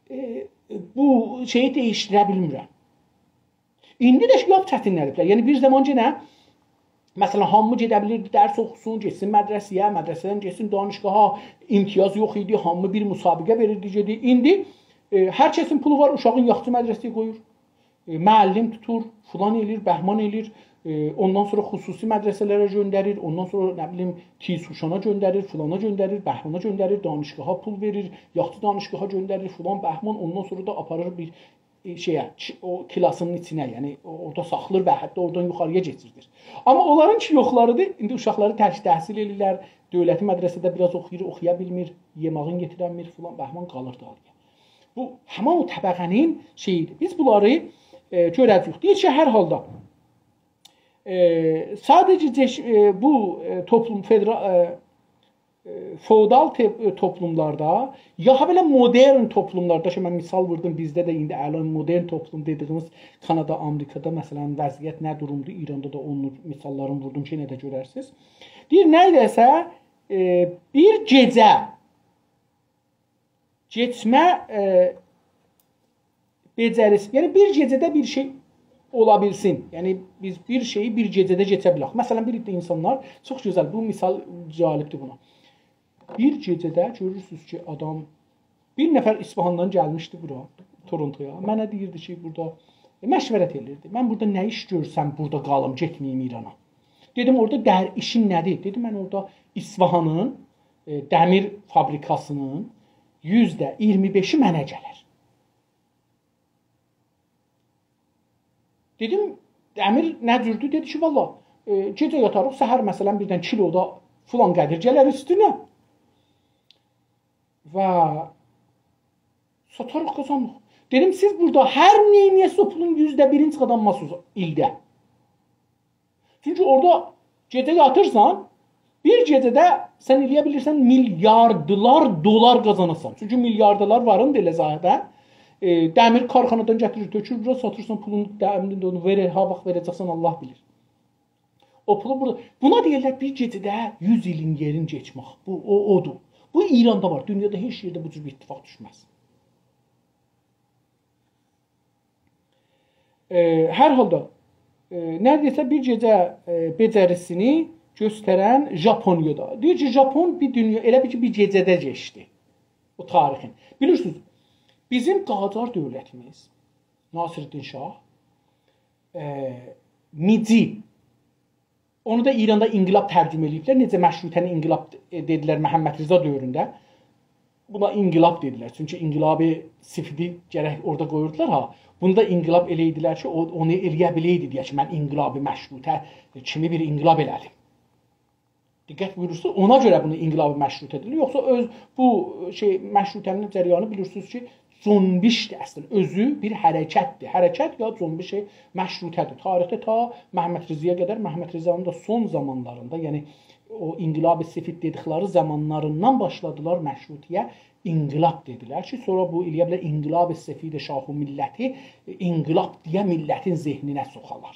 ائ، بو شئیی دییشدیره بیلمیرم؟ ایندی ده لاپ چتینله‌دیبلر. یعنی، بیر زامان یئنه، مثلا، هامی گئده بیلیردی، درس اوخوسون، گئتسین مدرسه‌یه، مدرسه‌دن گئتسین دانشگاها، امتیاز یوخ ایدی، هامی بیر مسابقه وئریردی، گئدیردی. ایندی، ائ، هر کسین پولو وار، اوشاغین یاخشی مدرسه‌یه قویور. ائ، معلم توتور، فلان ائله‌ییر، بهمان ائله‌ییر، ائ، اوندان سونرا خصوصی مدرسه‌لره گؤندریر، اوندان سونرا، نه بیلیم، تیزهوشانا گؤندریر، فلانا گؤندریر، بهمانا گؤندریر، دانشگاها پول وئریر، یاخشی دانشگاها گؤندریر، فلان بهمان، اوندان سونرا دا آپاریر بیر، ائ، شئیه، چ-، او کلاسینین ایچینه، یعنی او-، اورادا ساخلیر و حتی اورادان یوخاری‌یا کئچیردیر. آمما اونلارین کی یوخلاریدیر، ایندی اوشاقلاری ترک تحصیل ائله‌ییرلر، دؤولتی مدرسه‌ده بیر آز اوخویور، اوخویا بیلمیر، یئماغین گتیرنمیر، فلان بهمان قالیر دالییا. بو، همین او طبقه‌نین شئییدیر. بیز بونلاری، ائ، گؤره‌جه‌ییک. دئییر کی، هر حالدا، ائ، ساده‌جه جش-، ائ، بو، ائ، توپلوم فئدرا-، ائ، ائ، فئودال ته-، ائ، توپلوملاردا، یا بئله مدرن توپلوملاردا کی، من مثال ووردوم، بیزده ده ایندی الان مدرن توپلوم دئدیگیمیز کانادا، آمریکادا، مثلا، وضعیت نه دورومدور، ایراندا دا اونون مثاللارینی ووردوم کی، یئنه ده گؤررسینیز. دئییر، نئیله‌سه، ائ، بیر گئجه کئچمه، ائ، بئجریسی، یعنی بیر گئجه‌ده بیر شئی اولا بیلسین. یعنی بیز بیر شئیی بیر گئجه‌ده کئچه بیلک. مثلا، بیر عده اینسانلار، چوخ گؤزل، بو مثال جالبدیر بونا. بیر گئجه‌ده گؤرورسونوز کی، آدام، بیر نفر اصفهاندان گلمیشدی بورا، تورونتویا. منه دئییردی کی، بورادا، ائ، مشورت ائدیردی. «من بورادا نه ایش گؤرسم، بورادا قالیم، گئتمه‌ییم ایرانا؟» دئدیم، «اورادا در-، ایشین نه‌دیر؟» دئدی، «من اورادا اصفهانین، ائ، دمیر فابریکاسینین یوزده اییرمی بئشی منه گلر.» دئدیم، «دمیر نه جوردور؟» دئدی کی، «والله، ائ، گئجه یاتاریق، سحر، مثلا، بیردن کیلودا فلان قدر گلر اوستونه و ساتاریق، قازاناریق.» دئدیم، «سیز بورادا هر نه ائله‌یه‌سیز، او پولون یوزده بیرینی چیخاردانمازسینیز ایلده.» چونکی اورادا گئجه یاتیرسان، بیر گئجه‌ده سن ائله‌یه بیلیرسن میلیاردلار دلار قازاناسان. چونکی میلیاردلار وارین دا ائله ظاهرده، ائ، دمیر کارخانادان گتیریر، تؤکور بورا، ساتیرسان، پولون دمیرین ده اونو وئریر، ها واخت وئره‌جکسن، الله بیلیر. او پولو بورادا، بونا دئییرلر بیر گئجه‌ده یوز ایلین یئرین کئچمک. بو، او، اودور. بو ایراندا وار، دونیادا هئچ یئرده بو جور بیر اتفاق دوشمز. ائ، هر حالدا، ائ، نئیله‌سه بیر گئجه، ائ، بئجریسینی گؤسترن ژاپونیادا. دئییر کی، ژاپون بیر دونیا، ائله بیل کی، بیر گئجه‌ده کئچدی او تاریخین. بیلیرسینیز، بیزیم قاجار دؤولتیمیز، ناصرالدین شاه، ائ، میجی، اونو دا ایراندا انقلاب ترجمه ائله‌ییبلر. نئجه مشروطه‌نی انقلاب، ائ، دئدیلر محمدرضا دؤورونده. بونا انقلاب دئدیلر. چونکی انقلاب سفیدی گرک اورادا قویوردولار ها. بونو دا انقلاب ائله‌ییردیلر کی، او، اونو ائله‌یه بیله‌یدی، دئیه کی، من انقلاب مشروطه کیمی بیر انقلاب ائله‌دیم. دقت بویورورسونوز، اونا گؤره بونو انقلاب مشروطه دئییرلر. یوخسا اؤز بو شئی، مشروطه‌نین جریانی بیلیرسینیز کی، جنبشدیر اصلا، اؤزو بیر حرکتدیر. حرکت یا جنبش مشروطه‌دیر. تاریخده تا محمدرضایا قدر، محمدرضانین دا سون زامانلاریندا، یعنی او انقلاب سفید دئدیکلری زامانلاریندان باشلادیلار مشروطه‌یه انقلاب دئدیلر کی، سونرا بو ائله‌یه بیلر انقلاب سفید شاه و ملتی انقلاب دئیه ملتین ذهنینه سوخالار.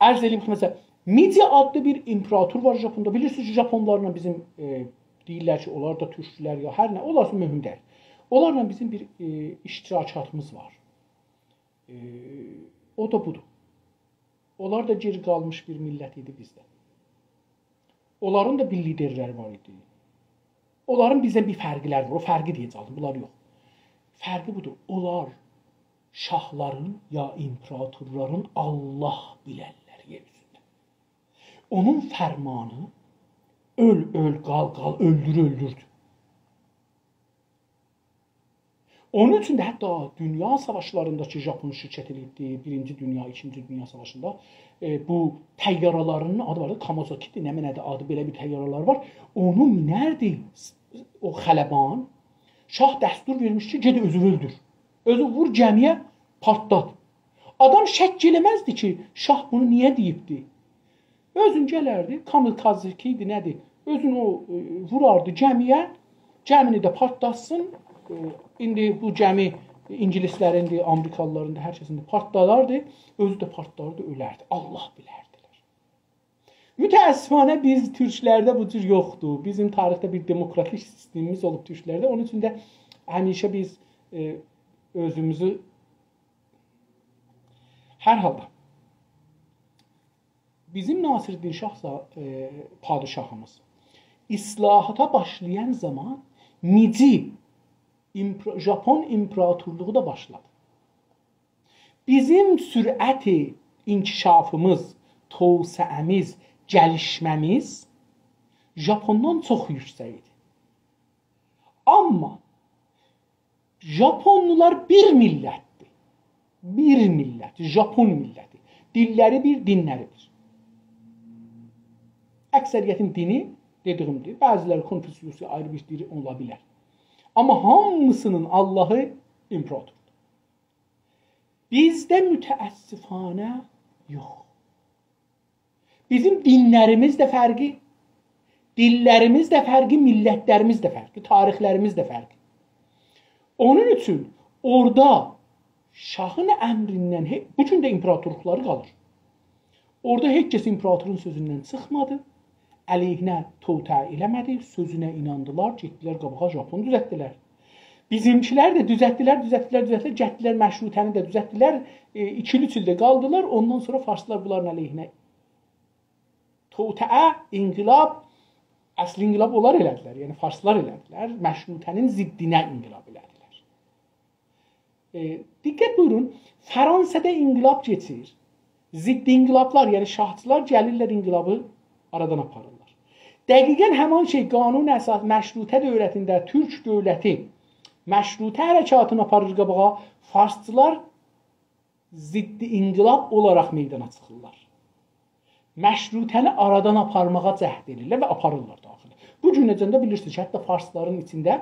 عرض ائله‌ییم کی، مثلا، میجی آدلی بیر ایمپراتور وار ژاپوندا. بیلیرسینیز کی، ژاپونلارلا بیزیم، ائ، دئییرلر کی، اونلار دا تورکدولر یا هر نه، اونلار اوچون مهم دئییل. اونلارلا بیزیم بیر، ائ، اشتراکاتیمیز وار. ائ، او دا بودور. اونلار دا گئری قالمیش بیر ملت ایدی بیزدن. اونلارین دا بیر لیدرلری وار ایدی. اونلارین بیزدن بیر فرقلری وار. او فرقی دئیه‌جکدیم، بونلار یوخ. فرقی بودور. اونلار شاهلارین یا ایمپراتورلارین الله بیلرلر یئر اوستونده. اونون فرمانی اؤل، اؤل، قال، قال، اؤلدور، اؤلدوردو. اونون اوچون ده حتی دونیا ساواشلاریندا کی، ژاپون شرکت ائله‌ییبدی، بیرینجی دونیا، ایکینجی دونیا ساواشیندا، ائ، بو طیاره‌لرینین آدی وار دا، کامازاکی‌دیر، نمنه‌دیر آدی، بئله بیر طیاره‌لر وار. اونو مینردی او خلبان، شاه دستور وئرمیشدی کی، گئت اؤزو اؤلدور. اؤزو وور گمی‌یه، پارتلات. آدام شک ائله‌مزدی کی، شاه بونو نییه دئییبدی. اؤزون گلردی، کامیکازاکی ایدی، نه‌دیر؟ اؤزون او، ائ، ووراردی گمی‌یه، گمینی ده پارتلاتسین. ائ، ایندی بو گمی اینگیلیسلرین‌دیر، آمریکالی‌لاریندیر، هر کسیندیر، پارتلاردی، اؤزو ده پارتلاردی، اؤلردی. الله بیلردیلر. متأسفانه بیز تورکلرده بو جور یوخدور. بیزیم تاریخده بیر دموکراتیک سیستمیمیز اولوب تورکلرده. اونون اوچون ده همیشه بیز، ائ، اؤزوموزو، هر حالدا، بیزیم ناصرالدین شاه، ائ، پادشاهیمیز اصلاحاتا باشلایان زامان میجی ایمپر-، ژاپون ایمپراتورلوغو دا باشلادی. بیزیم سرعت انکشافیمیز، توسعه‌میز، گلیشمه‌میز ژاپوندان چوخ یوکسک ایدی. آمما ژاپونلولار بیر میللتدیر. بیر میللت، ژاپون میللتی. دیللری بیر، دینلری بیر. اکثریتین دینی، دئدیگیمدیر، بعضی‌لری کنفوسیوسی، آیری بیر دین اولا بیلر. آمما هامیسینین آللاهی ایمپراتوردور. بیزده متأسفانه یوخ. بیزیم دینلریمیز ده فرقلی، دیللریمیز ده فرقلی، میللتلریمیز ده فرقلی، تاریخلریمیز ده فرقلی. اونون اوچون اورادا شاهین امریندن، هئ-، بو گون ده ایمپراتورلوقلاری قالیر. اورادا هئچ کس ایمپراتورون سؤزوندن چیخمادی، علیهینه توطئه ائله‌مه‌دی، سؤزونه ایناندیلار، گئتدیلر قاباغا، ژاپون دوزلتدیلر. بیزیمکیلر ده دوزلتدیلر، دوزلتدیلر، دوزلتدیلر، گلدیلر مشروطه‌نی ده دوزلتدیلر، ائ، ایکی ایل، اوچ ایل ده قالدیلار، اوندان سونرا فارسلار بونلارین علیهینه توطئه، انقلاب، اصلی انقلاب اونلار ائله‌دیلر، یعنی فارسلار ائله‌دیلر، مشروطه‌نین ضدینه انقلاب ائله‌دیلر. ائ، دقت بویورون، فرانسادا انقلاب کئچیر، ضد انقلابلار، یعنی شاهچیلار گلیرلر، انقلابی آرادان آپاریرلار. دقیقاً همان شئی قانون اساس مشروطه دؤولتینده تورک دؤولتی مشروطه حرکاتینی آپاریر قاباغا، فارسچیلار ضد انقلاب اولاراق میدانا چیخیرلار. مشروطه‌نی آرادان آپارماغا جهد ائدیرلر و آپاریرلار دا آخیر. بو گونه‌جن ده بیلیرسینیز کی، حتی فارسلارین ایچینده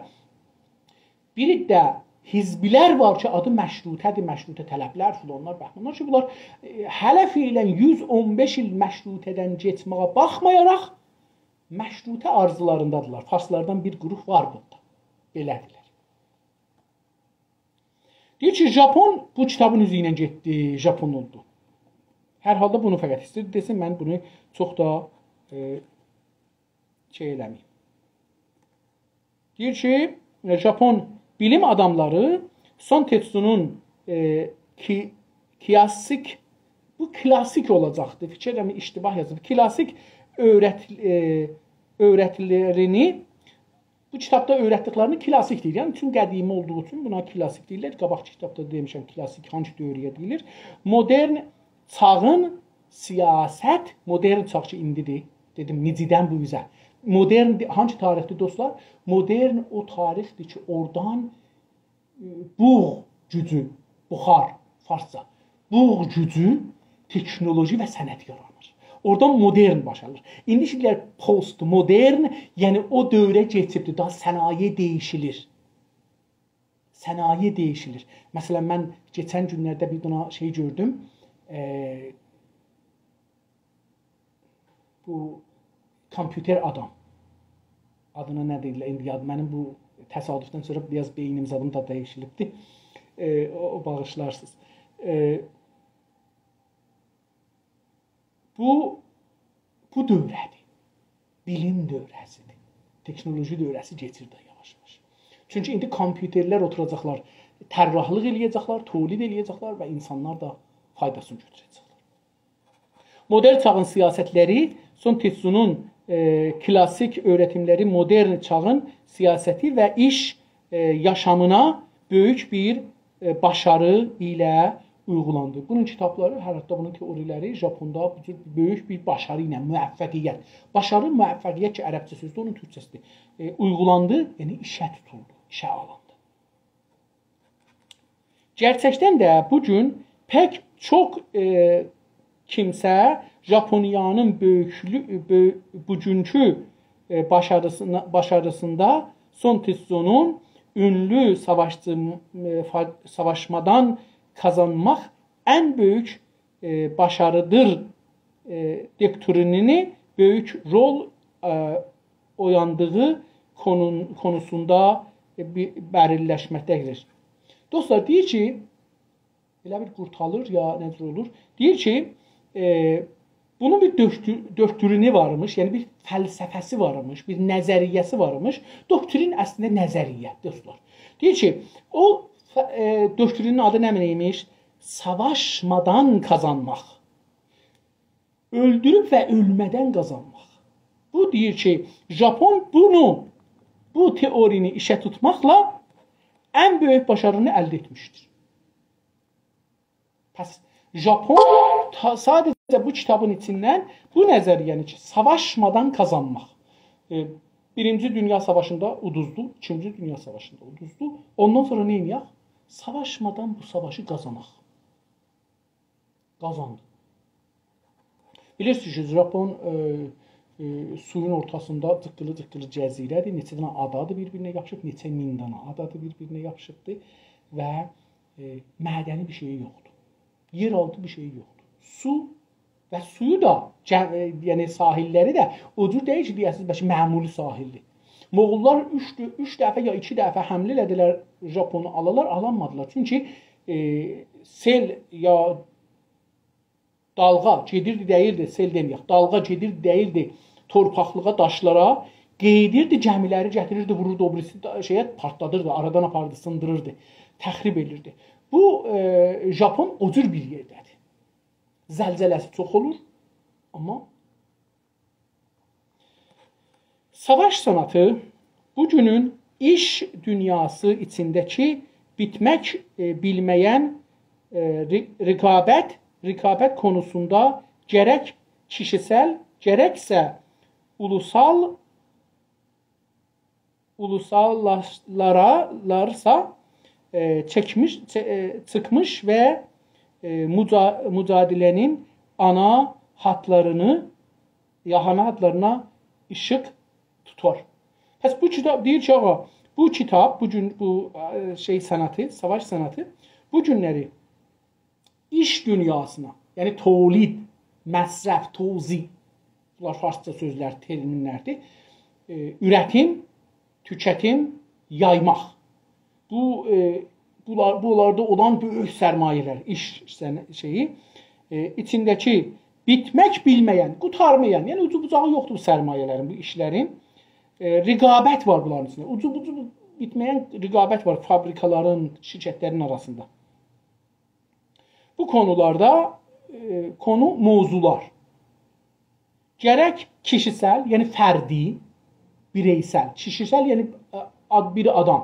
بیر عده حزبلر وار کی، آدی مشروطه‌دیر، مشروطه‌طلبلر، فلانلار، بهمانلار کی، بونلار، ائ، هله فعلاً یوز اون بئش ایل مشروطه‌دن کئچمه‌یه باخمایاراق مشروطه آرزولاریندادیرلار. فارسلاردان بیر گروه وار بوندا. بئله‌دیرلر. دئییر کی، ژاپون بو کیتابین اوزو ایله گئتدی، ژاپون اولدو. هر حالدا بونو فقط ایسته‌ییر دئسین، من بونو چوخ دا، ائ، شئی ائله‌مه‌ییم. دئییر کی، ائ، ژاپون بیلیم آداملاری سون تئتسونون، ائ، کی-، کلاسیک، بو کلاسیک اولاجاقدی، فیکیر ائدیرم، اشتباه یازیب. کلاسیک اؤیرت-، ائ، اؤیرتیلرینی بو کیتابدا اؤیرتدیکلرینی کلاسیک دئییر. یعنی، چون قدیمی اولدوغو اوچون بونا کلاسیک دئییرلر. قاباقکی کیتابدا دئمیشم، کلاسیک هانسی دؤوره‌یه دئییلیر؟ مدرن چاغین سیاست، مدرن چاغ کی، ایندیدیر. دئدیم، میجی‌دن بو اوزه. مدرن دی-، هانسی تاریخدیر، دوستلار؟ مدرن او تاریخدیر کی، اورادان بوغ گوجو، بخار، فارسجا، بوغ گوجو، تکنولوژی و صنعت یارانیر. اورادان مدرن باشلانیر. ایندی کی، دئییرلر پست مدرن، یعنی او دؤوره کئچیبدیر، داها صنایع دییشیلیر. صنایع دییشیلیر. مثلا، من کئچن گونلرده بیر دنه شئی گؤردوم. ائ، بو کامپیوتر آدام. آدینا نه دئییرلر؟ ایندی یاد، منیم بو تصادفدن سونرا بیر آز بئینیم زادیم دا دییشیلیبدی. ائ، او، او باغیشلارسینیز. ائ، بو، بو دؤوره‌دیر. بیلیم دؤوره‌سیدیر. تکنولوژی دؤوره‌سی کئچیر ده یاواش-یاواش. چونکی ایندی کامپیوترلر اوتوراجاقلار، طراحلیق ائله‌یه‌جکلر، تولید ائله‌یه‌جکلر و اینسانلار دا فایداسینی گؤتوره‌جکلر. مدرن چاغین سیاستلری، سون تئتسونون، ائ، کلاسیک اؤیرتیملری مدرن چاغین سیاستی و ایش، ائ، یاشامینا بؤیوک بیر، ائ، باشاری ایله اویغولاندی. بونون کیتابلاری، هر حالدا بونون تئوریلری ژاپوندا بو جور بؤیوک بیر باشاری ایله، موفقیت. باشاری، موفقیت کی، عربجه سؤزدور، اونون تورکجه‌سیدیر. ائ، اویغولاندی، یعنی ایشه توتولدو، ایشه آلیندی. گئرچکدن ده بو گون پک چوخ، ائ، کیمسه ژاپونیانین بؤیوکلو-، بؤ-، بوگونکو، ائ، باشاریسینا، باشاریسیندا سون تسوزونون اونلو ساواشچی-، ائ، فا-، ساواشمادان قازانماق ان بؤیوک، ائ، باشاریدیر، ائ، دوکترینینی بؤیوک رول، ائ، اویاندیغی کونون-، کونوسوندا، ائ، بی-، بلیرلشمکده‌دیر. دوستلار، دئییر کی، ائله بیل قورتالیر یا نه جور اولور. دئییر کی، ائ، بونون بیر دوکتور-، دوکترینی وارمیش، یعنی بیر فلسفه‌سی وارمیش، بیر نظریه‌سی وارمیش. دوکترین اصلینده نظریه، دوستلار. دئییر کی، او ف-، ائ، دوکترینین آدی نه ایمیش؟ ساواشمادان قازانماق. اؤلدوروب و اؤلمه‌دن قازانماق. بو دئییر کی، ژاپون بونو، بو تئورینی ایشه توتماقلا ان بؤیوک باشارینی الده ائتمیشدیر. پس ژاپون تا-، ساده‌جه بو کیتابین ایچیندن بو نظریه‌نی کی، ساواشمادان قازانماق. ائ، بیرینجی دونیا ساواشیندا اودوزدو، ایکینجی دونیا ساواشیندا اودوزدو. اوندان سونرا نه ائدک؟ ساواشمادان بو ساواشی قازاناق. قازاندی. بیلیرسینیز کی، ژاپون، ائ، ائ، سویون اورتاسیندا جیققیلی-جیققیلی جزیره‌دیر. نئچه دنه آدادیر بیر-بیرینه یاپیشیب، نئچه مین دنه آدادیر بیر-بیرینه یاپیشیبدیر و، ائ، معدنی بیر شئیی یوخدور. یئرآلتی بیر شئیی یوخدور. سو و سویو دا، جه-، ائ، یعنی ساحل‌لری ده او جور دئییل کی، دئیه‌سینیز، بلکه معمولی ساحل‌دیر. موغوللار اوچ دو-، اوچ دفعه یا ایکی دفعه حمله ائله‌دیلر، ژاپونو آلالار، آلانمادیلار. چونکی، ائ، سئل یا دالغا گئدیردی، دئییردی، سئل دئمه‌یک، دالغا گئدیردی، دئییردی، تورپاقلیغا، داشلارا، قئییدیردی، گمی‌لری گتیریردی، وورورردو او بیریسی دا-، شئیه، پارتلادیردی، آرادان آپاردی، سیندیریردی، تخریب ائدیردی. بو، ائ، ژاپون او جور بیر یئرده‌دیر. زلزله‌سی چوخ اولور، آمما ساواش صنعتی بو گونون ایش دونیاسی ایچینده‌کی بیتمک، ائ، بیلمه‌ین، ائ، ری-، رقابت، رقابت کونوسوندا گرک کیشیسل، گرکسه اولوسال، اولوساللاشلارا-، لارسا، ائ، چکمیش، چه-، ائ، چیخمیش و، ائ، مجا-، مجادله‌نین آنا هاتلارینی، یا آنا هاتلارینا ایشیق توتار. پس بو کیتاب دئییر کی، آغا، بو کیتاب، بو گون، بو، ائ، شئی صنعتی، ساواش صنعتی، بو گونلری ایش دونیاسینا، یعنی تولید، مصرف، توزیع، بونلار فارسجا سؤزلر، ترمینلردیر. ائ، اورتیم، توکتیم، یایماق. بو، ائ، بونلار، بونلاردا اولان بؤیوک سرمایه‌لر، ایش سن-، شئیی، ائ، ایچینده‌کی بیتمک بیلمه‌ین، قوتارمایان، یعنی اوجو بوجاغی یوخدور بو سرمایه‌لرین، بو ایشلرین. ائ، رقابت وار بونلارین ایچینده. اوجو بوجو بیتمه‌ین رقابت وار فابریکالارین، شرکتلرین آراسیندا. بو کونولاردا، ائ، کونو موضوعلار. گرک کیشیسل، یعنی فردی، بیرئیسل. کیشیسل، یعنی، ائ، آد-، بیر آدام.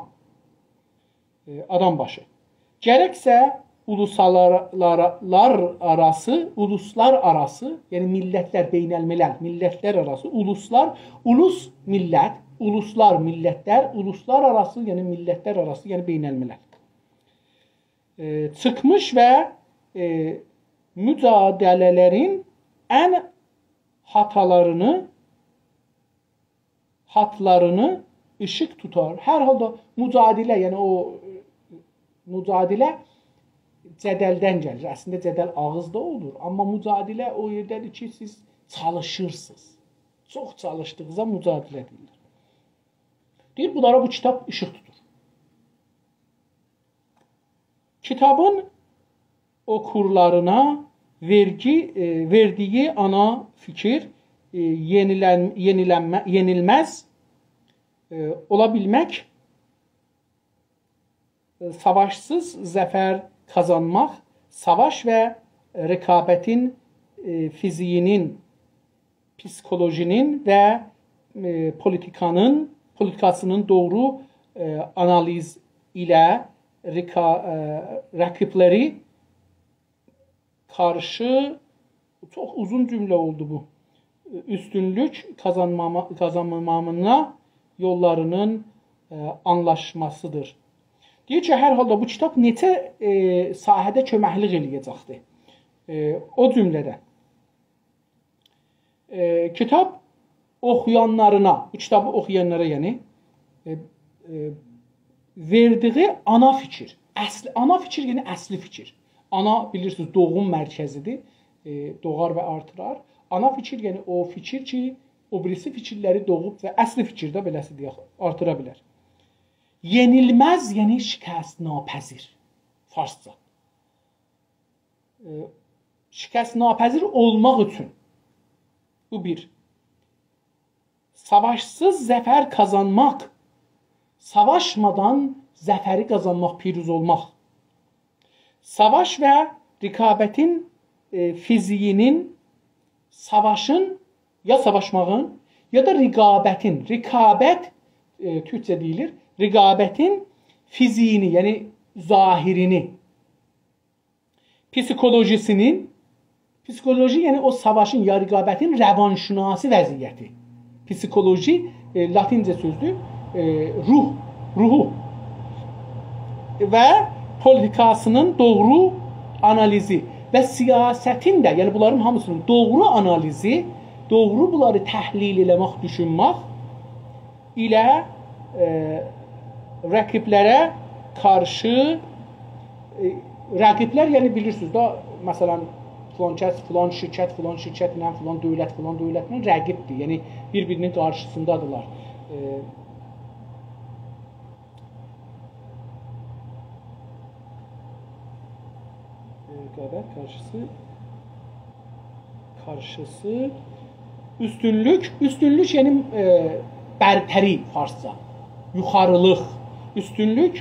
ائ، آدام باشی. گرکسه اولوسلار-، لار-، لار آراسی، اولوسلار آراسی، یعنی میللتلر، بین‌الملل، میللتلر آراسی، اولوسلار، اولوس میللت، اولوسلار میللتلر، اولوسلار آراسی، یعنی میللتلر آراسی، یعنی بین‌الملل. ائ، چیخمیش و، ائ، مجادله‌لرین ان هاتالارینی، هاتلارینی ایشیق توتار. هر حالدا مجادله، یعنی او، ائ، مجادله جدلدن گلیر. اصلینده جدل آغیزدا اولور، آمما مجادله او یئرده‌دیر کی، سیز چالیشیرسینیز. چوخ چالیشدیغینیزا مجادله دئییلیر. دئییر، بونلارا بو کیتاب ایشیق توتور. کیتابین اوخورلارینا وئرگی، ائ، وئردیگی آنا فیکیر، ائ، یئنیلن-، یئنیلنمه-، یئنیلمز، ائ، اولا بیلمک، ائ، ساواشسیز ظفر قازانماق، ساواش و رقابتین، ائ، فیزیگینین، پسیکولوژینین و، ائ، پولیتیکانین، پولیتیکاسینین دوغرو، ائ، آنالیز ایله رقا-، ائ، رقیبلری قارشی، چوخ اوزون جمله اولدو بو. اوستونلوک قازانماما-، قازانمامینا یوللارینین، ائ، آنلاشماسیدیر. دئییر کی، هر حالدا بو کیتاب نئچه، ائ، ساحه‌ده کؤمکلیک ائله‌یه‌جکدیر. ائ، او جمله‌دن، ائ، کیتاب اوخویانلارینا، بو کیتابی اوخویانلارا، یعنی، ائ، ائ، وئردیگی آنا فیکیر، اصل، آنا فیکیر، یعنی اصلی فیکیر. آنا، بیلیرسینیز، دوغوم مرکزی‌دیر، ائ، دوغار و آرتیرار. آنا فیکیر، یعنی او فیکیر کی، او بیریسی فیکیرلری دوغوب و اصلی فیکیر ده، بئله‌سی دئیک، آرتیرا بیلر. یئنیلمز، یعنی شکست‌ناپذیر، فارسجا. ائ، شکست‌ناپذیر اولماق اوچون. بو بیر. ساواشسیز ظفر قازانماق. ساواشمادان ظفری قازانماق، پیروز اولماق. ساواش و رقابتین، ائ، فیزیگینین، ساواشین، یا ساواشماغین، یا دا رقابتین، رقابت، ائ، تورکجه دئییلیر، رقابتین فیزیگینی، یعنی ظاهرینی، پسیکولوژی‌سینین، پسیکولوژی، یعنی او ساواشین یا رقابتین روانشناسی وضعیتی. پسیکولوژی، ائ، لاتینجه سؤزدور، ائ، روح، روحو و پولیتیکاسینین دوغرو آنالیزی و سیاستین ده، یعنی بونلارین هامیسینین دوغرو آنالیزی، دوغرو بونلاری تحلیل ائله‌مک، دوشونمک ایله، ائ، رقیبلره قارشی، ائ، رقیبلر، یعنی بیلیرسینیز ده، مثلا، فلان کس، فلان شرکت، فلان شرکتله، فلان دؤولت، فلان دؤولتله رقیبدیر. یعنی بیر-بیرینین قارشیسیندادیرلار. ائ، ائ، رقابت قارشیسی، قارشیسی، اوستونلوک، اوستونلوک، یعنی، ائ، برتری فارسجا، یوخاریلیق، اوستونلوک،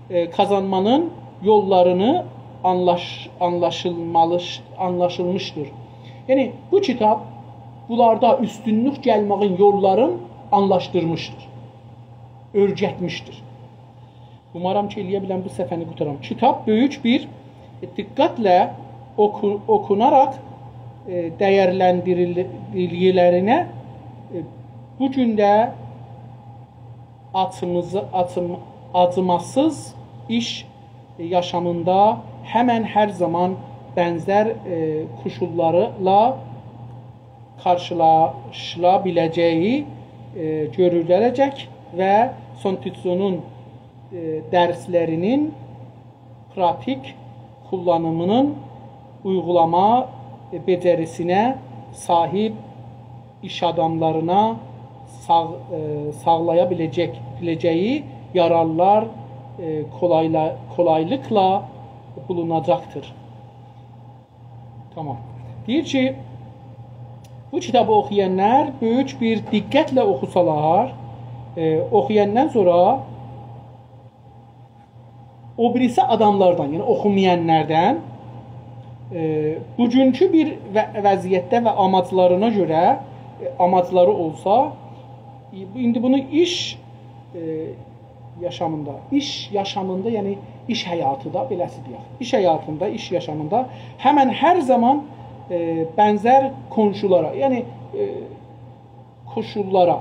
ائ، قازانمانین یوللارینی آنلاش-، آنلاشیلمالی-، آنلاشیلمیشدیر. یعنی بو کیتاب بونلاردا اوستونلوک گلمه‌یین یوللارین آنلاشدیرمیشدیر، اؤیرتمیشدیر. اومارام کی، ائلیه بیلم بو صفحه‌نی قوتارام. کیتاب بؤیوک بیر، ائ، دقتله اوخو-، اوخوناراق، ائ، دیرلندیریلگیلرینه، ائ، بو گون ده آچیمیزی-، آچیم-، آجیماسیز ایش یاشامیندا همن هر زامان بنزر، ائ، کوشوللارلا قارشیلاشیلا بیله‌جه‌یی، ائ، گؤروله‌جک و سون تزونون، ائ، درسلرینین پراتیک کوللانیمینین اویغولاما، ائ، بئجریسینه صاحیب ایش آداملارینا ساغ-، ائ، ساغلایا بیله‌جک، بیله‌جه‌یی یارارلار، ائ، کولایلا-، کولایلیقلا بولوناجاقدیر. تامام. دئییر کی، بو کیتابی اوخویانلار بؤیوک بیر دقتله اوخوسالار، ائ، اوخویاندان سونرا او بیریسی آداملاردان، یعنی اوخومایانلاردان، ائ، بوگونکو بیر و-، وضعیتده و آماجلارینا گؤره، ائ، آماجلاری اولسا، ائ، ایندی بونو ایش، ائ، یاشامیندا، ایش یاشامیندا، یعنی ایش حیاتیدا، بئله‌سی دئیک، ایش حیاتیندا، ایش یاشامیندا همن هر زامان، ائ، بنزر قونشولارا، یعنی، ائ، کوشوللارا،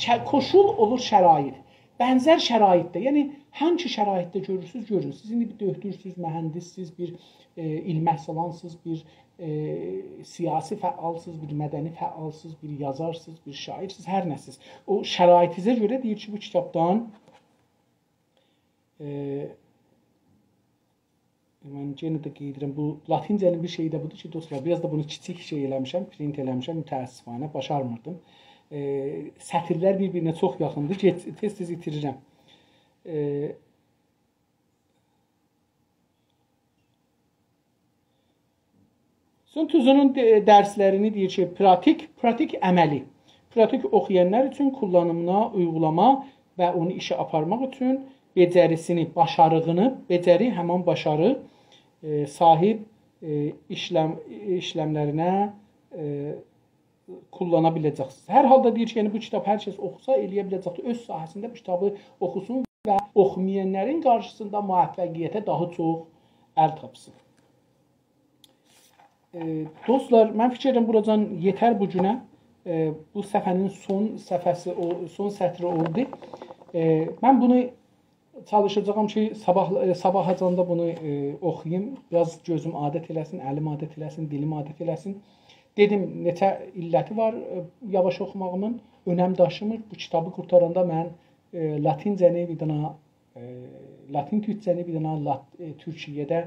شه-، کوشول اولور شرایط، بنزر شرایطده، یعنی هانسی شرایطده گؤرورسونوز، گؤرون. سیز ایندی بیر دؤکتورسوز، مهندسسیز، بیر، ائ، علم احسالانسیز، بیر، ائ، سیاسی فعالسیز، بیر مدنی فعالسیز، بیر یازارسیز، بیر شاعرسیز، هر نه‌سیز. او شرایطینیزه گؤره دئییر کی، بو کیتابدان، ائ، من یئنه ده قید ائدیرم، بو لاتینجه‌نین بیر شئیی ده بودور کی، دوستلار، بیر آز دا بونو کیچیک شئی ائله‌میشم، پرینت ائله‌میشم، متأسفانه باشارمیردیم. ائ، سطیرلر بیر-بیرینه چوخ یاخیندیر، گئج-، تئز-تئز ایتیریرم. ائ، سون تزونون د-، درسلرینی دئییر کی، پراتیک، پراتیک عملی. پراتیک اوخویانلار اوچون کوللانیمینا اویغولاما و اونو ایشه آپارماق اوچون بئجریسینی، باشاریغینی، بئجری همان باشاری، ائ، صاحیب، ائ، ایشلم-، ایشلملرینه، ائ، کوللانا بیله‌جکسینیز. هر حالدا دئییر کی، یعنی بو کیتاب هر کس اوخوسا، ائلیه بیله‌جکدیر، اؤز ساحه‌سینده بو کیتابی اوخوسون و اوخومایانلارین قارشیسیندا موفقیته داها چوخ ال تاپسین. ائ، دوستلار، من فیکیر ائدیرم، بوراجان یئتر بو گونه. ائ، بو صفحه‌نین سون صفحه‌سی، او، سون سطری اولدو. ائ، من بونو چالیشاجاغام کی، صاباح، ائ، صاباحاجان دا بونو، ائ، اوخویوم. بیر آز گؤزوم عادت ائله‌سین، الیم عادت ائله‌سین، دیلیم عادت ائله‌سین. دئدیم، نئچه علتی وار، ائ، یاواش اوخوماغیمین، اؤنم داشیمیر. بو کیتابی قورتاراندا من، ائ، لاتینجه‌نی بیر دنه، ائ، لاتین تورکجه‌نی بیر دنه لات-، ائ، تورکیه‌ده